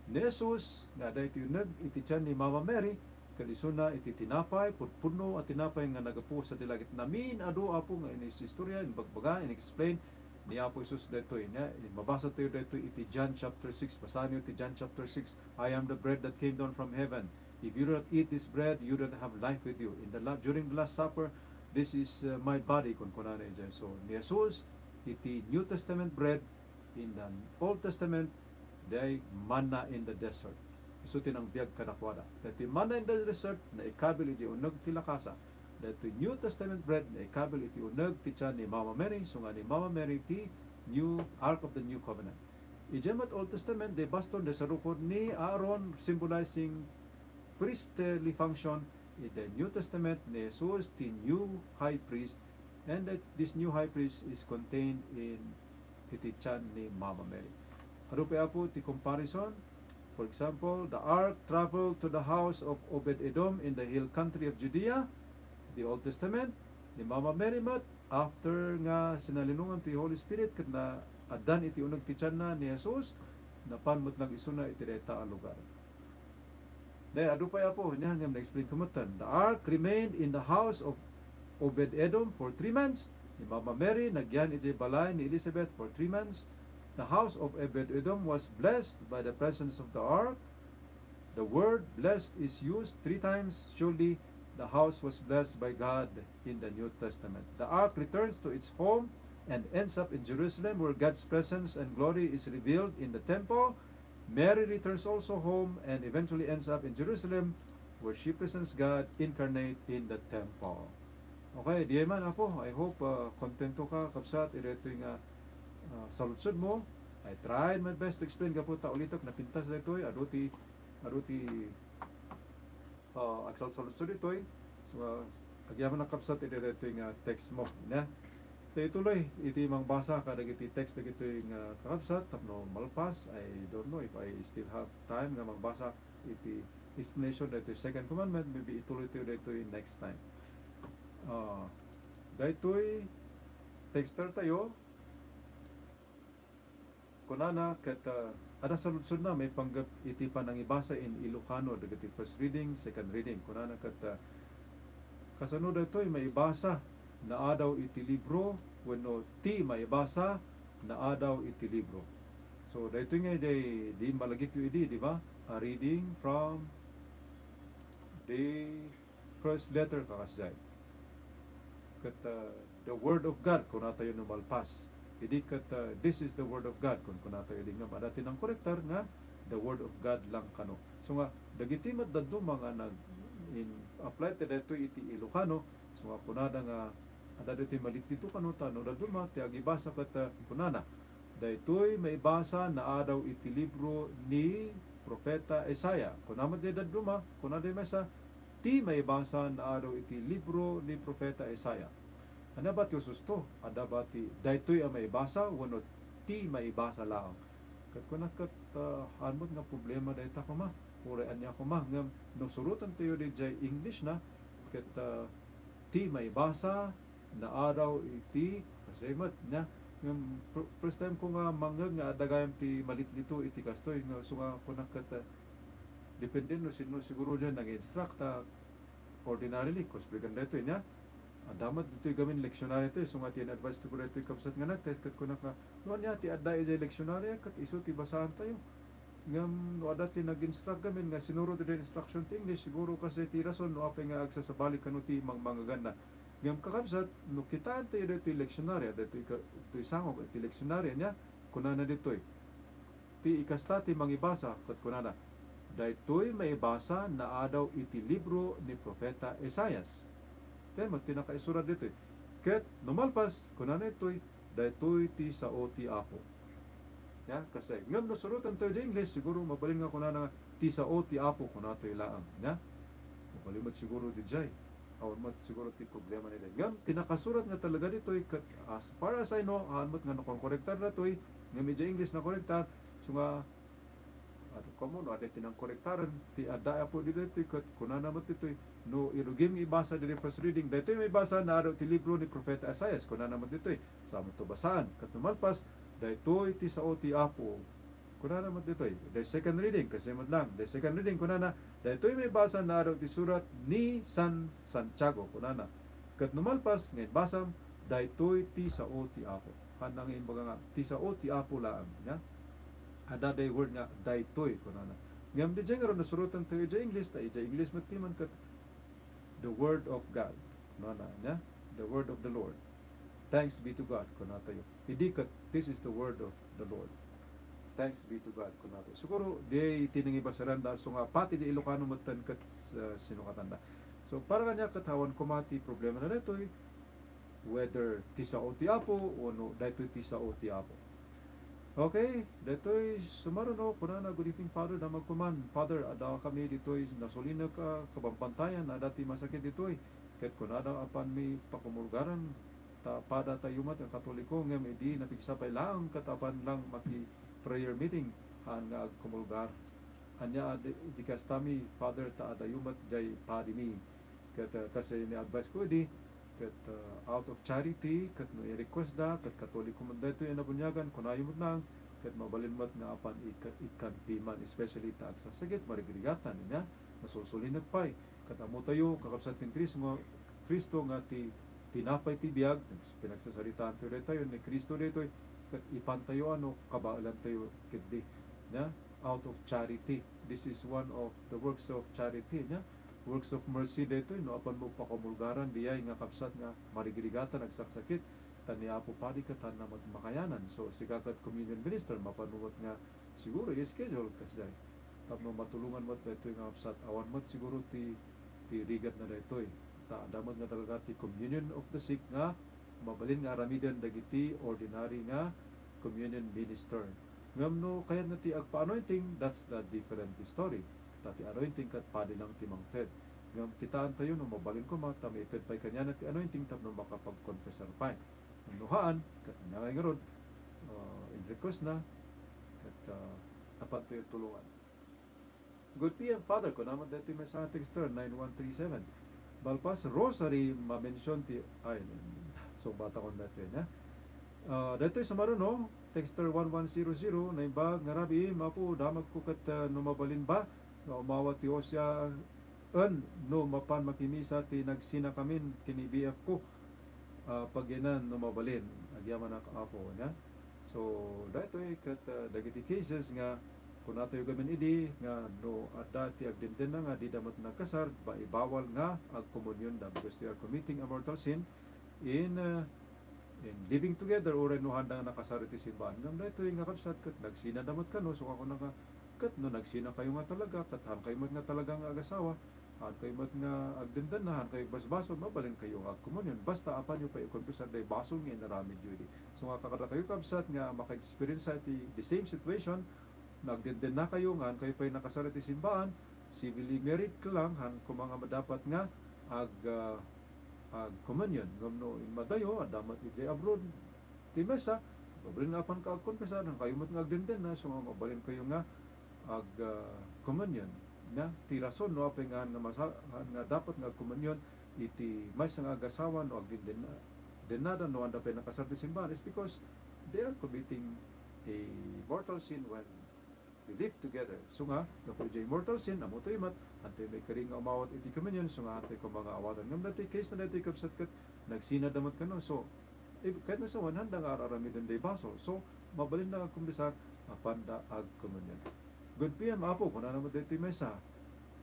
ni Jesus nga adda iti uneg iti tian ni Mama Mary, ket isuna iti tinapay, pudpudno a tinapay nga naggapu sadi langit. Namin-adu, Apo, nga inistorya, inbagbaga, in-explain ni Apo Jesus daytoy. Nia, mabasa tayo daytoy iti John chapter six. Basaenyo iti John chapter six. "I am the bread that came down from heaven. If you do not eat this bread, you don't have life with you." In the la-, during the Last Supper, "This is, uh, my body," kunkunana idiay. So, ni Jesus, iti New Testament bread, in the Old Testament, diay manna in the desert. Isu ti nangbiag kadakuada. Daytoy manna in the desert, naikabil iti uneg ti lakasa. Daytoy New Testament bread, naikabil iti uneg ti tian ni Mama Mary, so nga ni Mama Mary ti new Ark of the New Covenant. Idiay met Old Testament, diay baston, diay sarukod ni Aaron, symbolizing priestly function. In the New Testament, ni Jesus ti new high priest, and that this new high priest is contained in iti tian ni Mama Mary. Adu pay, Apo, ti comparison? For example, the ark traveled to the house of Obed-Edom in the hill country of Judea, the Old Testament. Ni Mama Mary met, after nga sinalinongan ti Holy Spirit ket naaddan iti uneg ti tianna ni Jesus, napan met lang isuna iti dayta a lugar. Dayta, adu pay, Apo, nia ngem na-explain ko metten. The ark remained in the house of Obed-Edom for three months. Ni Mama Mary, nagyan idiay balay ni Elizabeth for three months. The house of Obed-Edom was blessed by the presence of the ark. The word blessed is used three times. Surely, the house was blessed by God in the New Testament. The ark returns to its home and ends up in Jerusalem, where God's presence and glory is revealed in the temple. Mary returns also home and eventually ends up in Jerusalem, where she presents God incarnate in the temple. Okay, diay man, Apo. I hope, uh, kontento ka, kabsat, iti daytoy nga, uh, saludsodmo. I tried my best to explain, gapu ta ulitek, napintas daytoy, adu ti, adu ti Ah, agsalsalud ditoy. So, ah, agyamanak, kabsat, iti daytoy nga text mo, ne? Tayo ituloy iti mangbasa kadagiti text dagitoy nga kakabsat tapno malpas. I don't know if I still have time nga mangbasa iti explanation daytoy second commandment. Maybe ituloy tayo daytoy next time. Ah, daytoy texter tayo. Kunana ket, ah, adda saludsodna maipanggep iti panangibasa in Ilocano dagiti first reading, second reading. Kunana ket, ah, kasano daytoy maibasa naadaw iti libro wenno ti maibasa naadaw iti libro? So, daytoy nga idiay di malagipyo idi, di ba? A reading from the first letter, kakasdiay. Ket, uh, the word of God, kunatayo no malpas. Idi ket, uh, this is the word of God, kun kunatayo idi ngem adda ti nangkorektar nga the word of God lang kano. So nga, dagiti met dadduma nga nag-in-apply ti daytoy iti Ilocano, so nga kunada nga adda daytoy malitlito kano ta no dadduma ti agibasa ket, uh, kunana, daytoy maibasa naadaw iti libro ni Profeta Isaiah. Kuna met diay dadduma, kuna diay maysa, ti maibasa naadaw iti libro ni Profeta Isaiah. Ania ba ti ususto? Adda ba ti daytoy a maibasa wenno ti maibasa laeng? Ket kuna ket, ah, haan met nga problema dayta koma. Uray ania koma, ngem no surotentayo diay English na, ket, ah, ti maibasa naadaw iti, kasay met, nia? Ngem fir-, first time ko nga mangngeg nga adda gayam ti malitlito iti kastoy, nga isu nga kunak ket, ah, depende no sino siguro diay nang-instruct, ah, ordinarily, kuspligan daytoy, nia? Adda met ditoy gamin lectionary toy, isu nga ti in-advise ti daytoy kabsat nga nag-text, ket kunak nga, no ania ti adda idiay lectionary, ket isu ti basaantayo. Ngem no adda ti nag-instruct gamin nga sinurot iti instruction ti English, siguro kasdiay ti rason no apay nga agsasabali kano ti mangmangeganna. Ngem kakabsat, no kitaentayo daytoy lectionary, daytoy ka-, daytoy sangok iti lectionary, nia, kunana ditoy, ti ikasta ti mangibasa, ket kunana, daytoy maibasa naadaw iti libro ni Profeta Isaias. Kaya met ti nakaisurat ditoy. Ket no malpas, kunana ditoy, daytoy ti sao ti Apo. Ya, kasdiay. Ngem no surotentayo diay English, siguro mabalin nga kunana nga, ti sao ti Apo, kunatayo laeng. Ya? Mabalin met siguro diay. Awan met siguro ti problema daytoy. Ngem, ti nakasurat nga talaga ditoy, ket as far as I know, haan met nga nakorrektar daytoy, ngem idiay English nakorrektar, so nga, Adu kamo, no adda ti nangkorektaran, ti adda apo ditoy, ket kunana met ditoy, no irugim nga ibasa ditoy first reading, daytoy maibasa naadaw ti libro ni Profeta Isaias, kunana met ditoy, saan to basaan. Ket no malpas, daytoy ti sao ti Apo. Kunana met ditoy, the second reading, kasdiay met lang, the second reading, kunana, daytoy maibasa naadaw ti surat ni San Santiago, kunana. Ket no malpas nga imbasam, daytoy ti sao ti Apo. Haanna nga imbaga nga, ti sao ti Apo laeng, nia? Adda diay word nga daytoy, kunana. Ngem diay ngarud, no surotentayo idiay English, ta idiay English met ti man ket the word of God, kunana, nia? The word of the Lord. Thanks be to God, kunatayo. Idi ket, this is the word of the Lord. Thanks be to God, kunatayo. Siguro, diay ti nangibasaran, da, so nga, pati diay Ilocano metten ket, uh, sinukatanda. So, para kaniak ket awan koma ti problemana daytoy, whether ti sao ti Apo wenno daytoy ti sao ti Apo. Okay, daytoy sumaruno, kunana, "Good evening, Father." Damagko man, "Father, adda kami ditoy nasulinek a kabambantayan, adda ti masakit ditoy. Ket kunada, apanmi pakumulgaran, ta padatayo met nga Katoliko, ngem idi napigsa pay laeng ket apan lang maki-prayer meeting, haan nga agkumulgar. Ania a di, di kastami, Father, ta adayo met diay padimi." Ket, uh, kasdiay ni advice ko idi, ket, uh, out of charity, ket no i-request da, ket Katoliko man daytoy a nabuniagan, kunayo met lang, ket mabalin met nga apan ik-, ikkanti man, especially ta agsasakit, marigrigat, ania, nasulsulinek pay. Ket ammotayo, kakabsat ken Cristo nga, Cristo nga ti tinapay ti biag, pinagsasaritaantayo daytoy ni Cristo daytoy, ket ipantayo a no kabaelantayo ketdi, nia? Out of charity. This is one of the works of charity, nia? Works of mercy daytoy, no apanmo pakumulgaran diay nga kabsat nga marigrigatan, agsaksakit, ta ni Apo Padi ket haanna met makayanan. So, sika ket communion minister, mapanmo met nga siguro i-schedule kasdiay. Tapno matulongan met daytoy nga kabsat, awan met siguro ti, ti rigatna daytoy. Ta adda met nga talaga ti communion of the sick nga mabalin nga aramiden dagiti ordinary nga communion minister. Ngem no kayatna ti agpa-anointing, that's the different story. Ta ti anointing ket padi lang ti mangted. Ngem kitaentayo no mabalin koma, ta maited pay kaniana ti anointing tapno makapagkonfesar pay. No haan, ket ania ngay ngarud, ah, in request na, ket, ah, apantayo tulongan. Good P M, Father, kuna met daytoy maysa nga texter, nine one three seven. Malpas rosary, mamension ti, ay, sungbatakon daytoy, nia? Ah, daytoy sumaruno, texter one one zero zero, naimbag nga rabii, Apo, damagko ket, ah, no mabalin ba, nga umawat ti Hosea, en, no mapan makimisa ti nagsinakamin ken ni B F ko, ah, paginan no mabalin. Agyamanak, Apo, nia? So, daytoy ket, ah, dagiti cases nga kunatayo gamin idi nga no adda ti agdendenna nga dida met nagkasar, ba, ibawal nga agkomunionda because they are committing a mortal sin in, ah, in living together, uray no handa nga nakasar iti simbaan. Ngem daytoy nga kabsat ket nagsinada met kano, so, ako na nga, ket no nagsinakayo nga talaga, ket haankayo met nga talaga nga agasawa, haankayo met nga agdendenna, haankayo basbasol, mabalinkayo nga agkomunion. Basta apanyo pay ikonfesar day basol nga inaramidyo idi. So nga, kadakayo kabsat nga maka-experience iti the same situation, nagdendennakayo nga haankayo pay nakasar iti simbaan, civilly married ka lang, haan koma nga madapat nga ag-, ah, agkomunion. Ngem no immadayo, adda met idiay abroad ti misa, mabalin nga apanka agkonfesar, haankayo met nga agdendenna, so nga mabalinkayo nga ag-, ah, komunion, nia? Ti rason no apay nga haan nga masa-, haan nga dapat nga agkomunion iti maysa nga agasawa no agdendennada no haanda pay nakasar ti simbaan is because they are committing a mortal sin when we live together. So nga, gapu idiay mortal sin, ammotayo met, haantayo maikari nga umawat iti komunion, so nga haantayo koma nga awatan. Ngem daytoy case na daytoy, kabsat, ket nagsinada met kano. So, if, ket no sawen, haanda nga ar-aramiden day basol. So, mabalinda nga agkonfesar, apanda agkomunion. Good P M, Apo, kunana met daytoy maysa.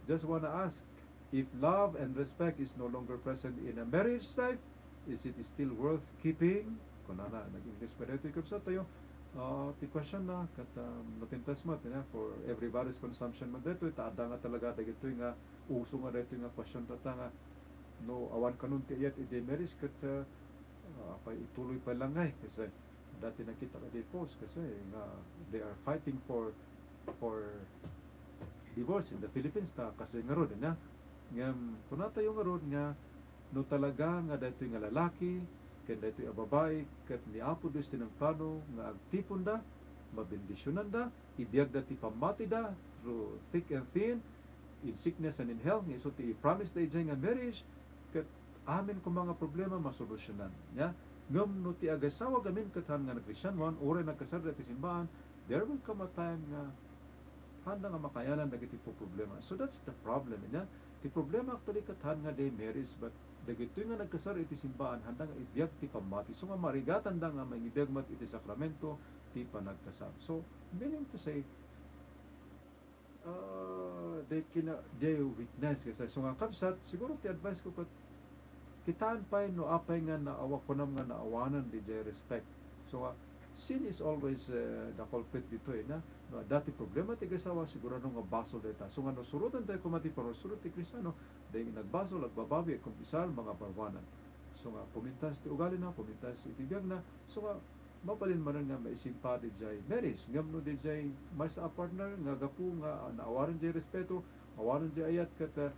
Just wanna ask, if love and respect is no longer present in a marriage life, is it still worth keeping? Kunana, nag-English pa daytoy kabsat tayo. Ah, ti question na, ket, ah, napintas met, nia, for everybody's consumption met daytoy, ta adda nga talaga dagitoy nga uso nga daytoy nga question tatta nga, no, awan kanon ti ayat idiay marriage, ket, ah, ah, apay, ituloy pay lang ngay, kasi dati nakita ka di post, kasi nga they are fighting for, for divorce in the Philippines, ta kasi ngarud, nia? Ngem, kunatayo ngarud nga, no talaga nga daytoy nga lalaki, ken daytoy a babai, ket ni Apo Dios ti nagplano nga agtiponda, mabendisionanda, ibiagda ti pammatida through thick and thin, in sickness and in health, nga isu ti i-promise da idiay nga marriage, ket amin koma nga problema masolusyonan, nia? Ngem no ti agasawa gamin ket haan nga nagkristianoan, uray nagkasar da iti simbaan, there will come a time nga haanda nga makayanan dagiti problema. So that's the problem, nia? Ti problema actually ket haan nga diay marriage, but dagitoy nga nagkasar iti simbaan, haanda nga ibiag ti pammati. So nga marigatanda nga mangibiag met iti sakramento ti panagkasar. So, meaning to say, ah, they cannot, they weakness, kasi so nga kabsat, siguro ti advice ko ket, kitaan pay no apay nga naawa-, kunam nga naawanan diay respect. So nga, sin is always, eh, the culprit ditoy, na? No, adda ti problema ti agasawa, sigurado nga basol dayta. So nga, no, suroten tayo koma ti panursurot ti Kristiano, dayta nagbasol, agbabawi, agkonfesar, mangaparwanan. So nga, pumintas ti ugalina, pumintas iti biagna. So nga, mabalin manen nga maisimpa diay marriage. Ngem no diay maysa a partner nga gapu nga, ah, naawanan diay respeto, awanan diay ayat ket, ah,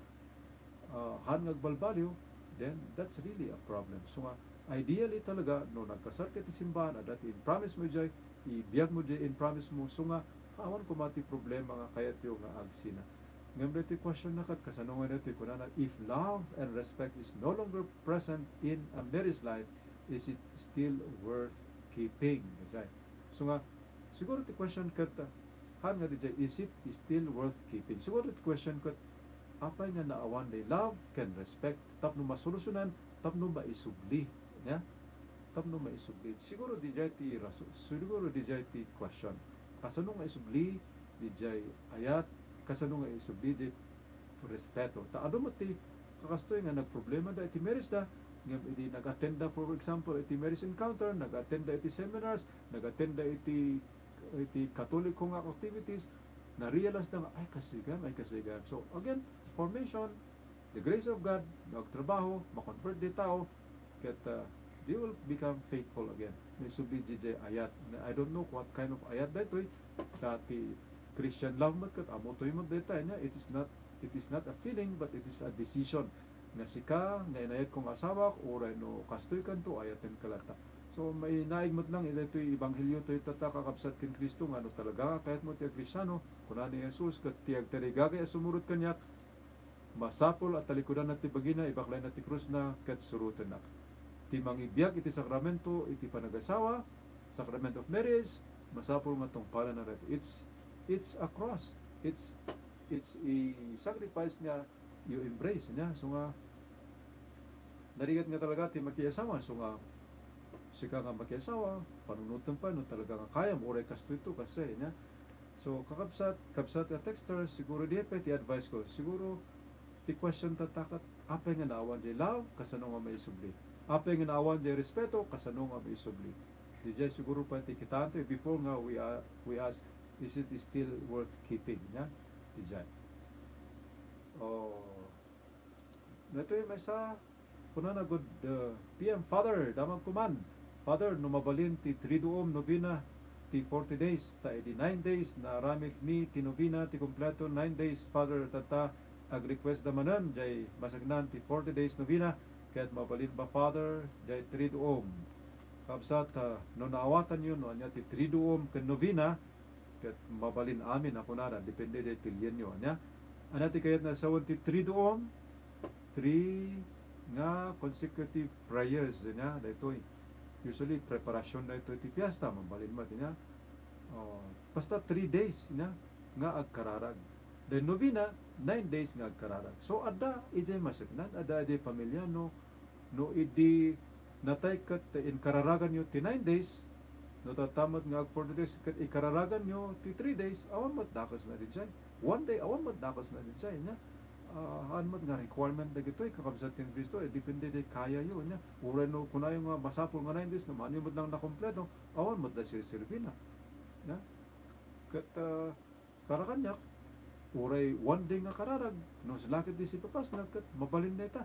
ah, haan nga agbalbaliw, then that's really a problem. So nga, ideally talaga, no nagkasar ka iti simbaan, adda ti in-promise mo diay, ibiag mo diay in-promise mo, so nga, awan koma ti problema nga kayatyo nga agsina. Ngem daytoy question na ket, kasano nga daytoy kunana, if love and respect is no longer present in a marriage life, is it still worth keeping? Kasi, so nga, siguro ti question ket, ah, haan nga diay, is it still worth keeping? Siguro ti question ket, apay nga naawan diay love ken respect tapno masolusyonan, tapno maisubli, nia? Tapno maisubli. Siguro diay ti rason, siguro diay ti question. Kasano nga isubli diay ayat? Kasano nga isubli diay respeto? Ta adu met ti kakastoy nga nagproblemada iti marriage da, ngem idi nag-attend da, for example, iti marriage encounter, nag-attend da iti seminars, nag-attend da iti, iti Katoliko nga activities, na-realize da nga, "Ay, kasigam, ay, kasigam." So, again, formation, the grace of God, no agtrabaho, ma-convert diay tao, ket, uh, they will become faithful again. Maisubli diay ayat. Na, I don't know what kind of ayat daytoy, ta ti Christian love met ket ammotayo met dayta, nia, it is not It is not a feeling, but it is a decision. Nga sika, nga inayatko nga asawak, uray no kastoy kanto, ayatenka latta. So, mainaig met lang, itoy ebanghelio tayo tatta, kakabsat ken Cristo, nga no talaga nga kayatmo ti Kristiano, kuna ni Jesus, ket ti agtarigagay a sumurot kaniak, masapul a talikudanna ti bagina, ibaklayna ti krusna, ket surotennak. Ti mangibiag iti sakramento, iti panagasawa, sacrament of marriage, masapul nga tungpalenna daytoy. It's, it's a cross. It's, it's a sacrifice nga you embrace, ania? So nga, narigat nga talaga ti makiasawa. So nga, sika nga makiasawa, panunotem pay no talaga nga kayam, uray kastoy to, kasi, ania? So, kakabsat, kabsat a texter, siguro di pay ti advice ko. Siguro, ti question tatta ket, apay nga naawan di love, kasano nga maisubli? Apay nga naawan di respeto, kasano nga maisubli? Diay siguro pay ti kitaentayo before nga we, a-, we ask, is it still worth keeping, ania? Diay. Oh, daytoy maysa, kunana, "Good, uh, P M, Father, damagko man. Father, no mabalin ti Triduum novena ti forty days, ta idi nine days, naaramidmi ti novena ti kompleto nine days, Father, tatta, ag-request da manen, diay masaknan ti forty days novena, ket mabalin ba, Father, diay Triduum?" Kabsat, ah, no naawatanyo no ania ti Triduum ken novena, ket mabalin amin a kunada, depende diay pilienyo, ania? Ania ti kayatna a sawen ti Triduum? Three nga consecutive prayers, ania, daytoy. Usually, preparasyon daytoy ti fiesta, mabalin met, ania? Oh, basta three days, ania, nga agkararag. Then novena, nine days nga agkararag. So, adda idiay masaknan, adda idiay pamilya, no, no idi natay ket inkararaganyo ti nine days, no tatta met nga ag forty days ket ikararaganyo ti three days, awan met dakesna diay. One day, awan met dakesna diay, ania? Ah, haan met nga requirement dagitoy, kakabsat ken Cristo, eh, depende diay kayayo, ania? Uray no kunayo nga masapul nga nine days, no maanyo met lang nakompleto, awan met da serserbina, ania? Ket, ah, para kaniak, uray one day nga kararag, no sila ket di sipapasna, ket mabalin dayta.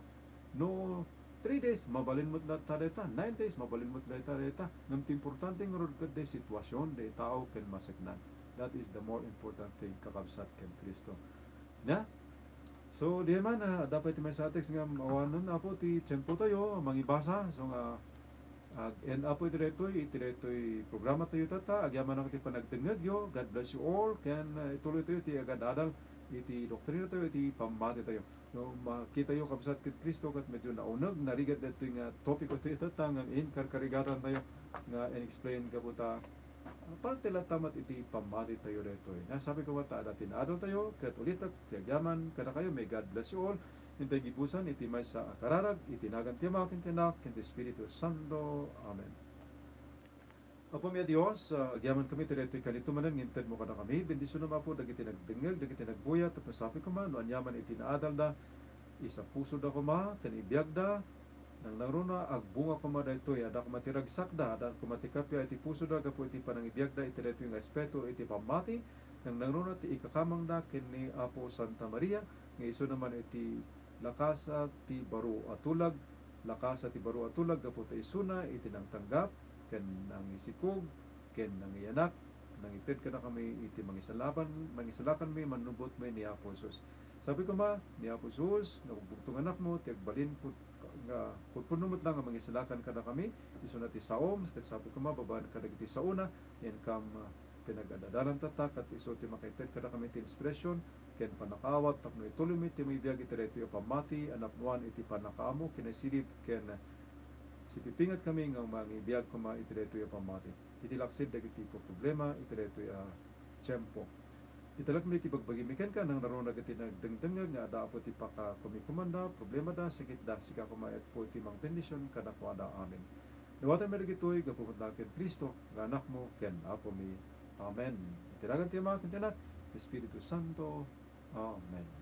No three days, mabalin met latta dayta. Nine days, mabalin met latta dayta. Ngem ti importante ngarud ket diay sitwasyon diay tao ken masaknan. That is the more important thing, kakabsat ken Cristo. Ania? So, diay man, ah, adda pay ti maysa a text nga awanen, Apo, ti tiempotayo, mangibasa. So nga, ag-end, Apo, iti daytoy, iti daytoy programatayo tatta, agyamanak ti panagdengngegyo. God bless you all. Ken, ah, ituloytayo ti agad-adal iti doktrinatayo, iti pammatitayo. No makitayo, kabsat ken Cristo, ket medyo nauneg, narigat daytoy nga topiko tayo tatta, nga inkarkarigatantayo nga in-explain gapu ta parte latta met iti pammatitayo daytoy. Ania, sabi ko met ta adda ti naadaltayo, ket ulitek ti agyaman kadakayo. May God bless you all. Intay gibusan iti maysa a kararag, iti nagan ti Ama, ken ti Anak, ken ti Espiritu Santo. Amen. Apo mi a Dios, ah, agyaman kami iti daytoy kalitumanan nga intedmo kadakami. Bendisionam, Apo, dagiti nagdengngeg, dagiti nagbuya, tapno sapay koma no aniaman iti naadalda, isapusoda koma ken ibiagda. Nangnangruna, agbunga koma daytoy. Adda koma ti ragsakda, adda koma ti kappia iti pusoda gapu iti panangibiagda iti daytoy nga aspeto iti pammati. Nangnangruna ti ikakamangda ken ni Apo Santa Maria, nga isuna man iti lakasa ti baro a tulag, lakasa ti baro a tulag gapu ta isuna iti nangtanggap ken nangisikog ken nangiyanak, nangited kadakami iti mangisalakan, mangisalakanmi mannubot met ni Apo Jesus. Sabi koma ni Apo Jesus, nabugbugto nga anakmo ti agbalin pud-, nga pudpudno met lang nga mangisalakan kadakami, isuna ti saom, ket sabi koma, babaen kadagiti saona, inkam, ah, pinagad-adalan tatta, ket isu ti makaited kadakami ti inspirasyon ken pannakaawat tapno ituloymi ti maibiag iti daytoy a pammati a napnoan iti pannakaammo, kinaisideg ken sipipingetkami nga mangibiag koma iti daytoy a pammati iti laksid dagiti problema iti daytoy a tiempo. Italekmi ti bagbagimi kenka, nangnangruna dagiti nagdengdengngeg nga adda, Apo, ti pakakumikomanda, problemada, sakitda, sika koma, Apo, ti mangbendision kadakuada. Amen. Dawatenmi dagitoy gapu met laeng ken Cristo nga Anakmo ken Apomi. Amen. Iti nagan ti Ama, ken ti Anak, Espiritu Santo. Amen.